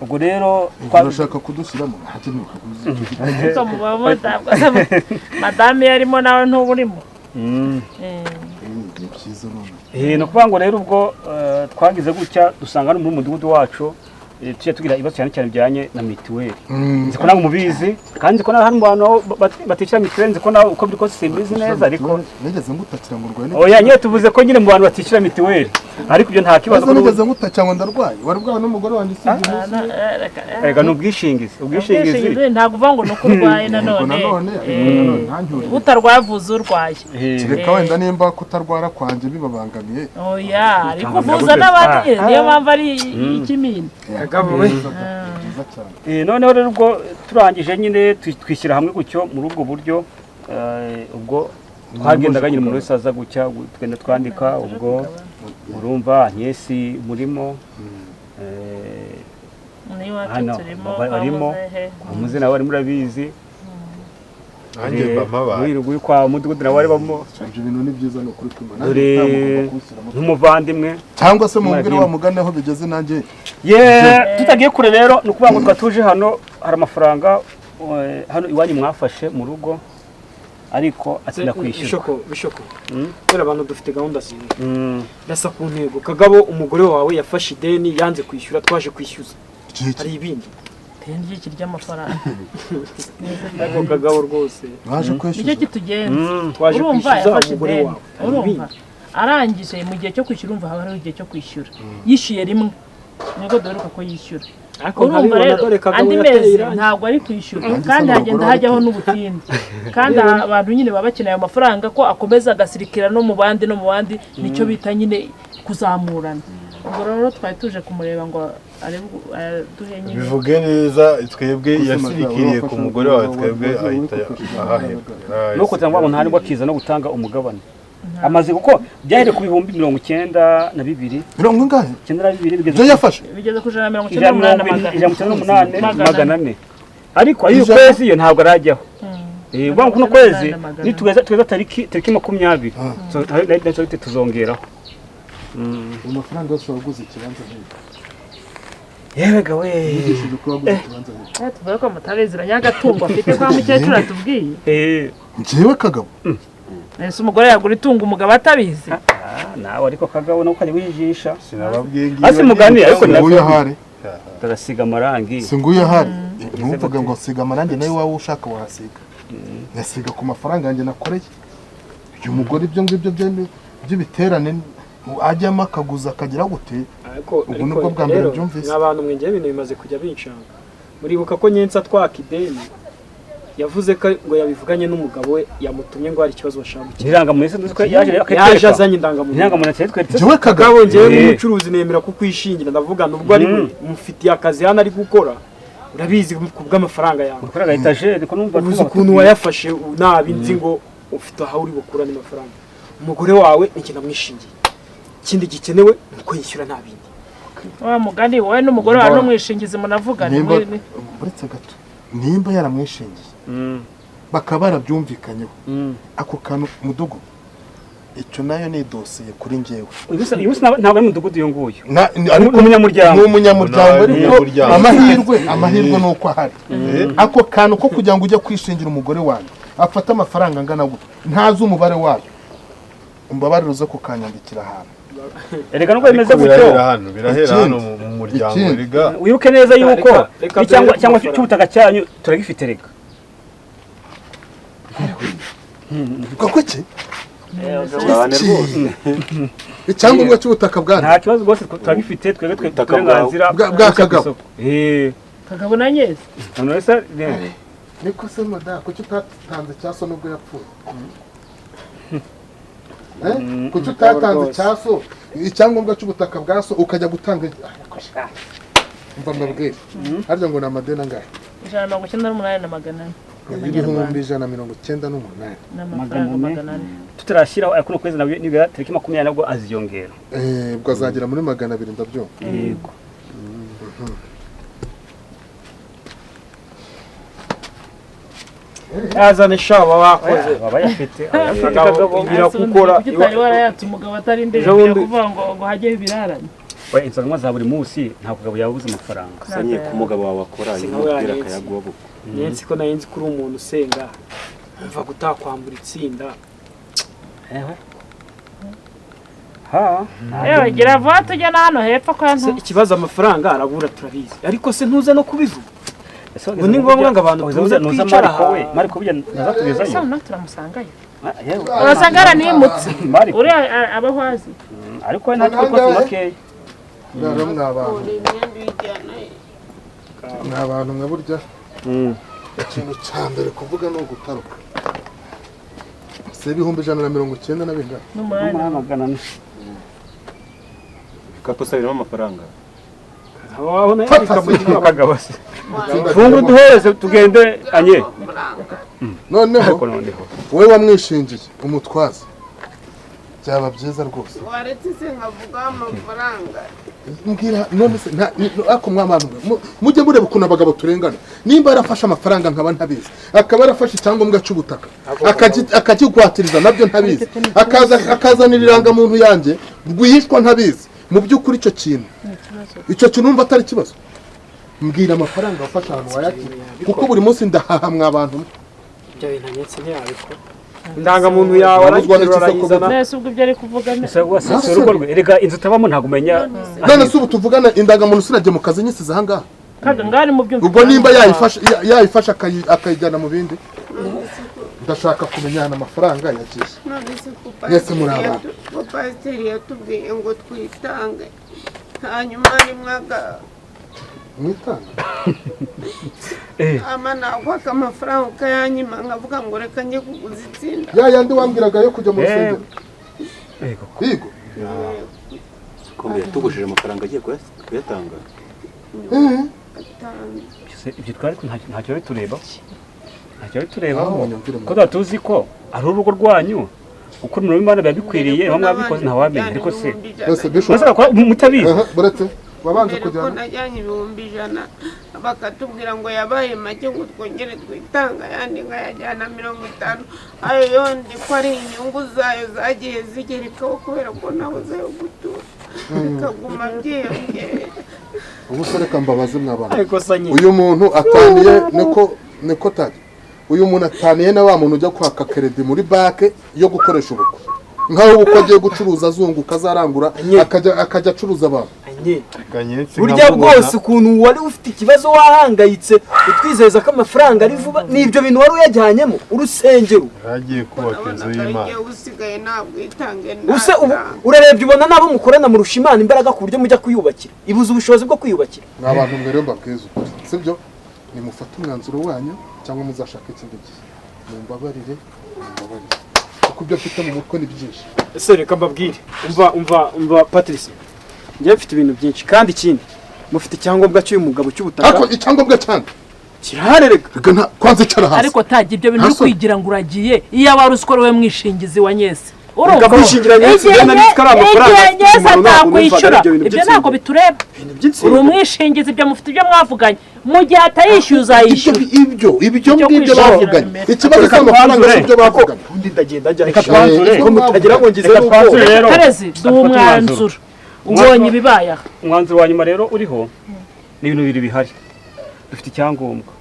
Speaker 6: Ubwo rero
Speaker 7: urashaka kudushyiramo ntacyo
Speaker 10: Madame yarimo nawe ntuburimo.
Speaker 6: Ni ukuvuga ngo rero ubwo twagize gutya dusanga no muri mudugudu wacu tujya tugira ibibazo cyane cyane bijyanye na mituweli. Nzi ko nawe mubizi kandi nzi ko nawe hari mu bantu batishyura mituweli, nzi ko nawe uko biri kose simbizi neza ariko
Speaker 7: nigeze ngutakira ngo urwaye.
Speaker 6: Oya nyine tuvuze ko nyine mu bantu batishyura mituweli ariko ibyo nta kibazo.
Speaker 7: Nigeze ngutakira ngo ndarwaye wari bwawe n'umugore wanjye usibye.
Speaker 6: Erega ni ubwishingizi. Ubwishingizi
Speaker 10: ntabwo uvuga ngo ni uko urwaye nanone utarwaye avuza urwaye.
Speaker 7: Kereka wenda nimba kutarwara kwanjye bibabangamiye.
Speaker 10: Oya ariko uvuza n'abandi niyo mpamvu ari ikimina.
Speaker 6: Noneho rero ubwo turangije nyine twishyira hamwe gutyo muri ubwo buryo ubwo twagendaga nyine umuntu wese aza gutya tugenda twandika ubwo urumva Agnes murimo barimo muze nawe arimo urabizi nanjye kwa mudugudu nawe ari bamo.
Speaker 7: Ibyo bintu ni byiza ni ukuri kwimana
Speaker 6: nk'umuvandimwe
Speaker 7: cyangwa se mumbwire wa mugani aho bigeze nanjye.
Speaker 6: Tutagiye kure rero ni ukuvuga ngo twatuje hano hari amafaranga hano iwanyu mwafashe mu rugo ariko atsinda kwishyura.
Speaker 14: Bishoko kubera abantu dufite gahunda zimwe ndasa ku ntego. Kagabo umugore wawe yafashe ideni yanze kwishyura twaje kwishyuza hari ibindi
Speaker 10: ry'iki ry'amafaranga.
Speaker 14: Ariko Kagabo rwose
Speaker 7: waje kwishyuza
Speaker 10: nicyo kitugenza.
Speaker 14: Twaje
Speaker 10: urumva
Speaker 14: kwishyuza
Speaker 10: yafashe
Speaker 14: umugore
Speaker 10: ideni
Speaker 14: wawe
Speaker 10: urumva arangije mu gihe cyo kwishyura urumva haba hariho igihe cyo kwishyura yishyuye rimwe nibwo duheruka ko yishyura. Urumva rero andi mezi ntabwo ari kwishyura kandi hagenda hajyaho n'ubutinde kandi abantu nyine baba bakeneye ayo mafaranga ko akomeza agasirikira no mu bandi no mu bandi nicyo bita nyine kuzamurana. Ubwo rero twari tuje kumureba ngo aduhe nyine
Speaker 11: bivuge neza twebwe yasirikiriye ku mugore wawe twebwe ahita ahahera.
Speaker 6: Nuko cyangwa ngo nta nibwo akiza no gutanga umugabane amaze kuko byahere ku 92,000
Speaker 7: mirongo ingahe
Speaker 6: 92 bigeze
Speaker 7: byo yafashe
Speaker 10: bigeze ku 198
Speaker 6: 198 400 ariko ayo kwezi yo ntabwo arajyaho. Ubwo kuno kwezi nitugeza tugeza tariki 20 so nayo tuzongeraho.
Speaker 7: Amafaranga yose waguze ikibanza nk'iki.
Speaker 6: Yewe gawe.
Speaker 10: Tuvuye ko mutabeziranye agatungo afite kwa mukecuru atubwiye.
Speaker 7: Njyewe Kagabo.
Speaker 10: Ese umugore yagura itungo umugabo atabizi?
Speaker 6: Nawe ariko Kagabo nuko ari wijisha.
Speaker 11: Sinababwiye ngiyo.
Speaker 6: Asi mugani ariko
Speaker 7: nguyu ahari.
Speaker 6: Turasiga amarangi.
Speaker 7: Si nguyu ahari. Ntuvuge ngo siga amarangi nawe wawe ushaka wahasiga. Nasiga ku mafaranga yanjye nakoreye. Uyu mugore ibyo ngibyo by'ibiterane ajyamo akaguza akagira gute? Ubu nibwo bwa mbere byumvise.
Speaker 14: N'abantu mwengeye ibintu bimaze kujya bincanga. Muribuka ko Nyensa twaka ideni yavuze ko ngo yabivuganye n'umugabo we yamutumye ngo hari ikibazo bashaka gukemura.
Speaker 6: Indangamuntu se ko yaje
Speaker 14: azanye indangamuntu.
Speaker 6: Indangamuntu yatweretse.
Speaker 7: Jewe
Speaker 14: Kagabo ngewe nk'umucuruzi nemera kukwishingira ndavuga nubwo ari we mufitiye akazi hano ari gukora. Urabizi ku bw'amafaranga yawe.
Speaker 6: Gukora etajeri ko numva
Speaker 14: uzi ukuntu wayafashe nabi nzi ngo ufite aho uri bukura n'amafaranga. Umugore wawe ni ndamwishingiye. Ikindi gikenewe nuko yishyura nta bindi.
Speaker 10: Wa mugani wowe n'umugore wawe n'umwishingizi munavugana.
Speaker 7: Uretse gato nimba yaramwishingiye bakaba barabyumvikanyeho ako kantu mudugu icyo nayo ni dosiye kuri njyewe.
Speaker 6: Uyu munsi ntabwo ari mudugudu uyu nguyu.
Speaker 7: Ariko
Speaker 6: umunyamuryango.
Speaker 7: Ni umunyamuryango ariko amahirwe ni uko ahari. Ako kantu ko kugira ngo ujye kwishingira umugore wanjye afate amafaranga angana gutya ntazi umubare wayo umbabarire uze kukanyandikira ahantu.
Speaker 6: Erega nubwo bimeze gutyo
Speaker 11: birahera hano mu muryango erega
Speaker 6: wibuke neza yuko cyangwa cy'ubutaka cyanyu turagifite rega.
Speaker 7: Koko ki? Icyangombwa cy'ubutaka bwanyu
Speaker 6: nta kibazo rwose turagifite twebwe uburenganzira
Speaker 7: bwa Kagabo.
Speaker 10: Kagabo na Nyezi.
Speaker 6: None se
Speaker 7: niko se mada kuki utatanze cyaso nubwo yapfuye? Kuki utatanze cyaso icyangombwa cy'ubutaka bwa so ukajya gutanga? Mva mbabwire harya ngo ni amadeni angahe?
Speaker 10: 198 400.
Speaker 7: 198
Speaker 10: n'amafaranga 400.
Speaker 6: Tutarashyiraho ariko no kwezi nabyo nibwo tariki 20 nabwo aziyongera.
Speaker 7: Ubwo azagera muri 200 ndabyumva.
Speaker 6: Yego.
Speaker 14: Azane shaba bakoze
Speaker 6: baba yafite
Speaker 14: birakukora
Speaker 10: utari warayatse umugabo atari ndende kuvuga ngo hajye ibirarane.
Speaker 6: Oya inzanwa za buri munsi nta kugabo yabuze amafaranga.
Speaker 12: Sanye ku mugabo wawe akora yumubwira akayaguha.
Speaker 14: Nyensi ko nayenzi kuri umuntu usenga mva gutakwambura itsinda.
Speaker 6: Ha
Speaker 10: yewe gira vuba tujya na hano hepfo kwa ntu.
Speaker 14: Ikibazo amafaranga arabura turabizi ariko se ntuza no kubivuga. Ubu ni ngombwa ngo abantu tuze twicara
Speaker 6: we Mariko bijya nazatugezayo.
Speaker 10: Ese no turamusangayo. Urasanga aranimutse. Uri abaho azi.
Speaker 6: Ariko nta twikoze makeya.
Speaker 7: Rero mwabantu. Mwabantu mwe burya. Ikintu cya mbere kuvuga ni ugutaruka. Se 190 na bingana.
Speaker 6: N'umunani.
Speaker 12: Bikapu se birimo amafaranga.
Speaker 14: Aho nayo
Speaker 6: Kagabo se. Fungu duhereze tugende anye.
Speaker 7: Noneho wowe wamwishingiye umutwaza byaba byiza rwose.
Speaker 13: Waretse se nkavuga amafaranga.
Speaker 7: Mbwira none se ako mw'abantu mujye mureba ukuntu abagabo turengana. Nimba yarafashe amafaranga nkaba ntabizi, akaba yarafashe icyangombwa cy'ubutaka akakigwatiriza nabyo ntabizi, akazanira irangamuntu yanjye rwihishwa ntabizi. Mu by'ukuri icyo kintu numva atari ikibazo. Mbwira amafaranga wafashe ahantu wayakira kuko buri munsi ndahaha mw'abantu.
Speaker 14: Ibyo bintu Nyetse ntiyabikora. Indangamuntu yawe arayizana.
Speaker 10: Nese ubwo ibyo ari kuvuga
Speaker 6: nese urugo rwe erega inzu tabamo ntago umenya.
Speaker 7: None se ubu tuvugana indangamuntu sinagiye mu kazi nyisize aha ngaha.
Speaker 10: Kaga ngari mu byumva.
Speaker 7: Ubwo nimba yayifasha akayijyana mu bindi. Ndashaka kumenya hano amafaranga yagiye. Nese muri abantu.
Speaker 13: Pasiteri yatubwiye ngo twitange hanyuma rimwaga
Speaker 7: mwitanga.
Speaker 13: Ama nakwaka amafaranga ukayanyima nkavuga ngo reka njye kuguza itsinda.
Speaker 7: Ya yandi wambwiraga yo kujya mu rusengero. Yego.
Speaker 12: Kombe yatugujije amafaranga agiye kuyatanga.
Speaker 6: Ibyo twari ntacyo bitureba. Ntacyo biturebaho. Ko tuzi ko ari urugo rwanyu uko muri Imana biba bikwiriye bamwe babikoze ntawamenya ariko se.
Speaker 7: Bose
Speaker 6: mutabizi.
Speaker 7: Buretse Wabanje
Speaker 13: Mbere ko
Speaker 7: kujyana
Speaker 13: najyanye 100,000 bakatubwira ngo yabaye make ngo twongere twitanga ayandi nkayajyana 50, ayo yondi ko ari inyungu zayo zagiye zigerekaho kubera ko nabuze ayo gutura, bikaguma byiyongera.
Speaker 7: Ubu se reka mbabaze mwabana.
Speaker 14: Ariko se nyine.
Speaker 7: Uyu muntu ataniye niko taje. Uyu muntu ataniye na wa muntu ujya kwaka credit muri banke yo gukoresha ubukwe. Nkaho ubukwe agiye gucuruza azunguka azarangura akajya acuruza abantu.
Speaker 14: Burya bwose ukuntu wari ufite ikibazo wahangayitse utwizeza ko amafaranga ari vuba n'ibyo bintu wari uyajyanyemo urusengero.
Speaker 11: Agiye kubaka inzu y'Imana.
Speaker 13: Igihe usigaye ntabwo itange.
Speaker 14: Use urarebye ubona nabo mukorana murusha Imana imbaraga ku buryo mujya kuyubakira. Ibuze ubushobozi bwo kwiyubakira.
Speaker 7: Mwa bantu mwe rero mbabwiza ukuri, sibyo? Nimufate umwanzuro wanyu cyangwa muzashaka ikindi gihe. Mumbabarire. Kuko ibyo mfite mu mutwe ni byinshi.
Speaker 14: Ese reka mbabwire. Umva Patrice. Njye mfite ibintu byinshi kandi ikindi mufite icyangombwa cy'uyu mugabo cy'ubutaka.
Speaker 7: Ariko icyangombwa cyane
Speaker 14: kirarereka.
Speaker 7: Kwanza icara hasi.
Speaker 10: Ariko taji ibyo bintu uri kwigira ngo uragiye iyo wari uzi ko ari wowe mwishingizi wa Nyese.
Speaker 14: Urumva kwishingira Nyese
Speaker 10: Nyese atakwishyura ibyo ntabwo bitureba. Uri umwishingizi ibyo mufite ibyo mwavuganye mu gihe atayishyuza uzayishyura.
Speaker 7: Ibyo ngibyo bavuganye. Ikibazo cy'amafaranga si ibyo bavuganye.
Speaker 14: Undi ndagenda ajya.
Speaker 6: Reka twanzure.
Speaker 14: Ko mutagira ngo ngize n'ubwoba.
Speaker 10: Perezi duha umwanzuro. Ubonye ibibaye aha.
Speaker 6: Umwanzuro wa nyuma rero uriho ni ibintu bibiri bihari. Dufite icyangombwa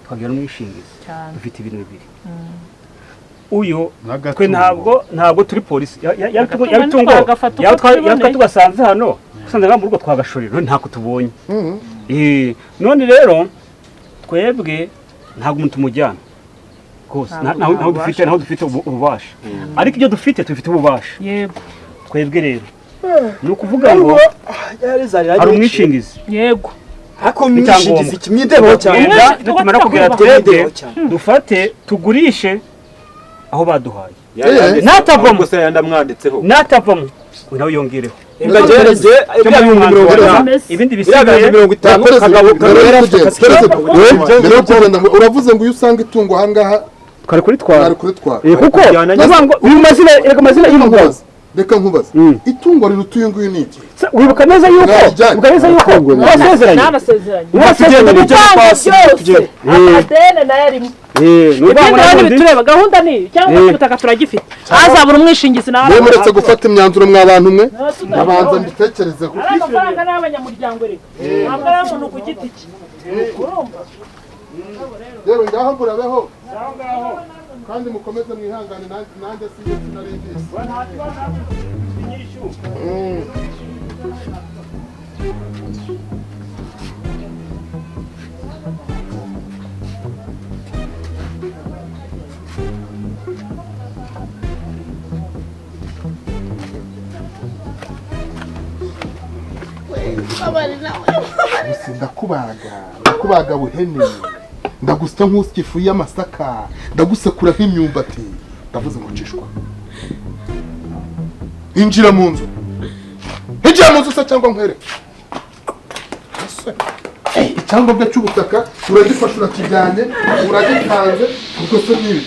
Speaker 6: twagira n'umwishingizi. Dufite ibintu bibiri. Uyu twe ntabwo turi polisi yabitungo yatwa tugasanze hano usanze mu rugo twagashorera ntako tubonye. None rero twebwe ntabwo umuntu tumujyana rwose naho dufite ububasha, ariko ibyo dufite tubifite ububasha.
Speaker 10: Yego
Speaker 6: twebwe rero ni ukuvuga ngo hari umwishingizi.
Speaker 10: Yego
Speaker 14: ariko umwishingizi kimwideho cyane.
Speaker 6: Nitumara kugera twebwe dufate tugurishe aho baduhaye. Natavamo natavamo nawe yongereho. Ibindi bisigaye
Speaker 7: 50 Kagabo uravuze ngo uyu usanga itungo ahangaha
Speaker 6: twari kuritwara. Kuko uyu mazina reka mazina y'umugabo.
Speaker 7: Reka nkubaze itungo riruta uyu nguyu ni iki?
Speaker 6: Wibuka neza yuko wasezeranye.
Speaker 10: Amadene nayo arimo. Ibindi bitureba gahunda ni cyangwa ubutaka turagifite. Azabura umwishingizi nawe.
Speaker 7: Mwe muretse gufata imyanzuro mwa bantu mwe nabanza mbitekerezeho.
Speaker 10: Ari amafaranga n'abanyamuryango reka. Ntabwo ari umuntu ku giti cye. Urumva?
Speaker 7: Rero ngaho murabeho. Kandi mukomeze mwihangane nanjye sinjye sinari mbizi. Ndakubaga buhene, ndagusya nk'usya ifu y'amasaka, ndagusekura nk'imyumbati. Ndavuze ngo cishwa. Injira mu nzu. Injira mu nzu se cyangwa nkwereke. Icyangombwa cy'ubutaka uragifasha urakijyanye, uragitanze, ubwo se nibi.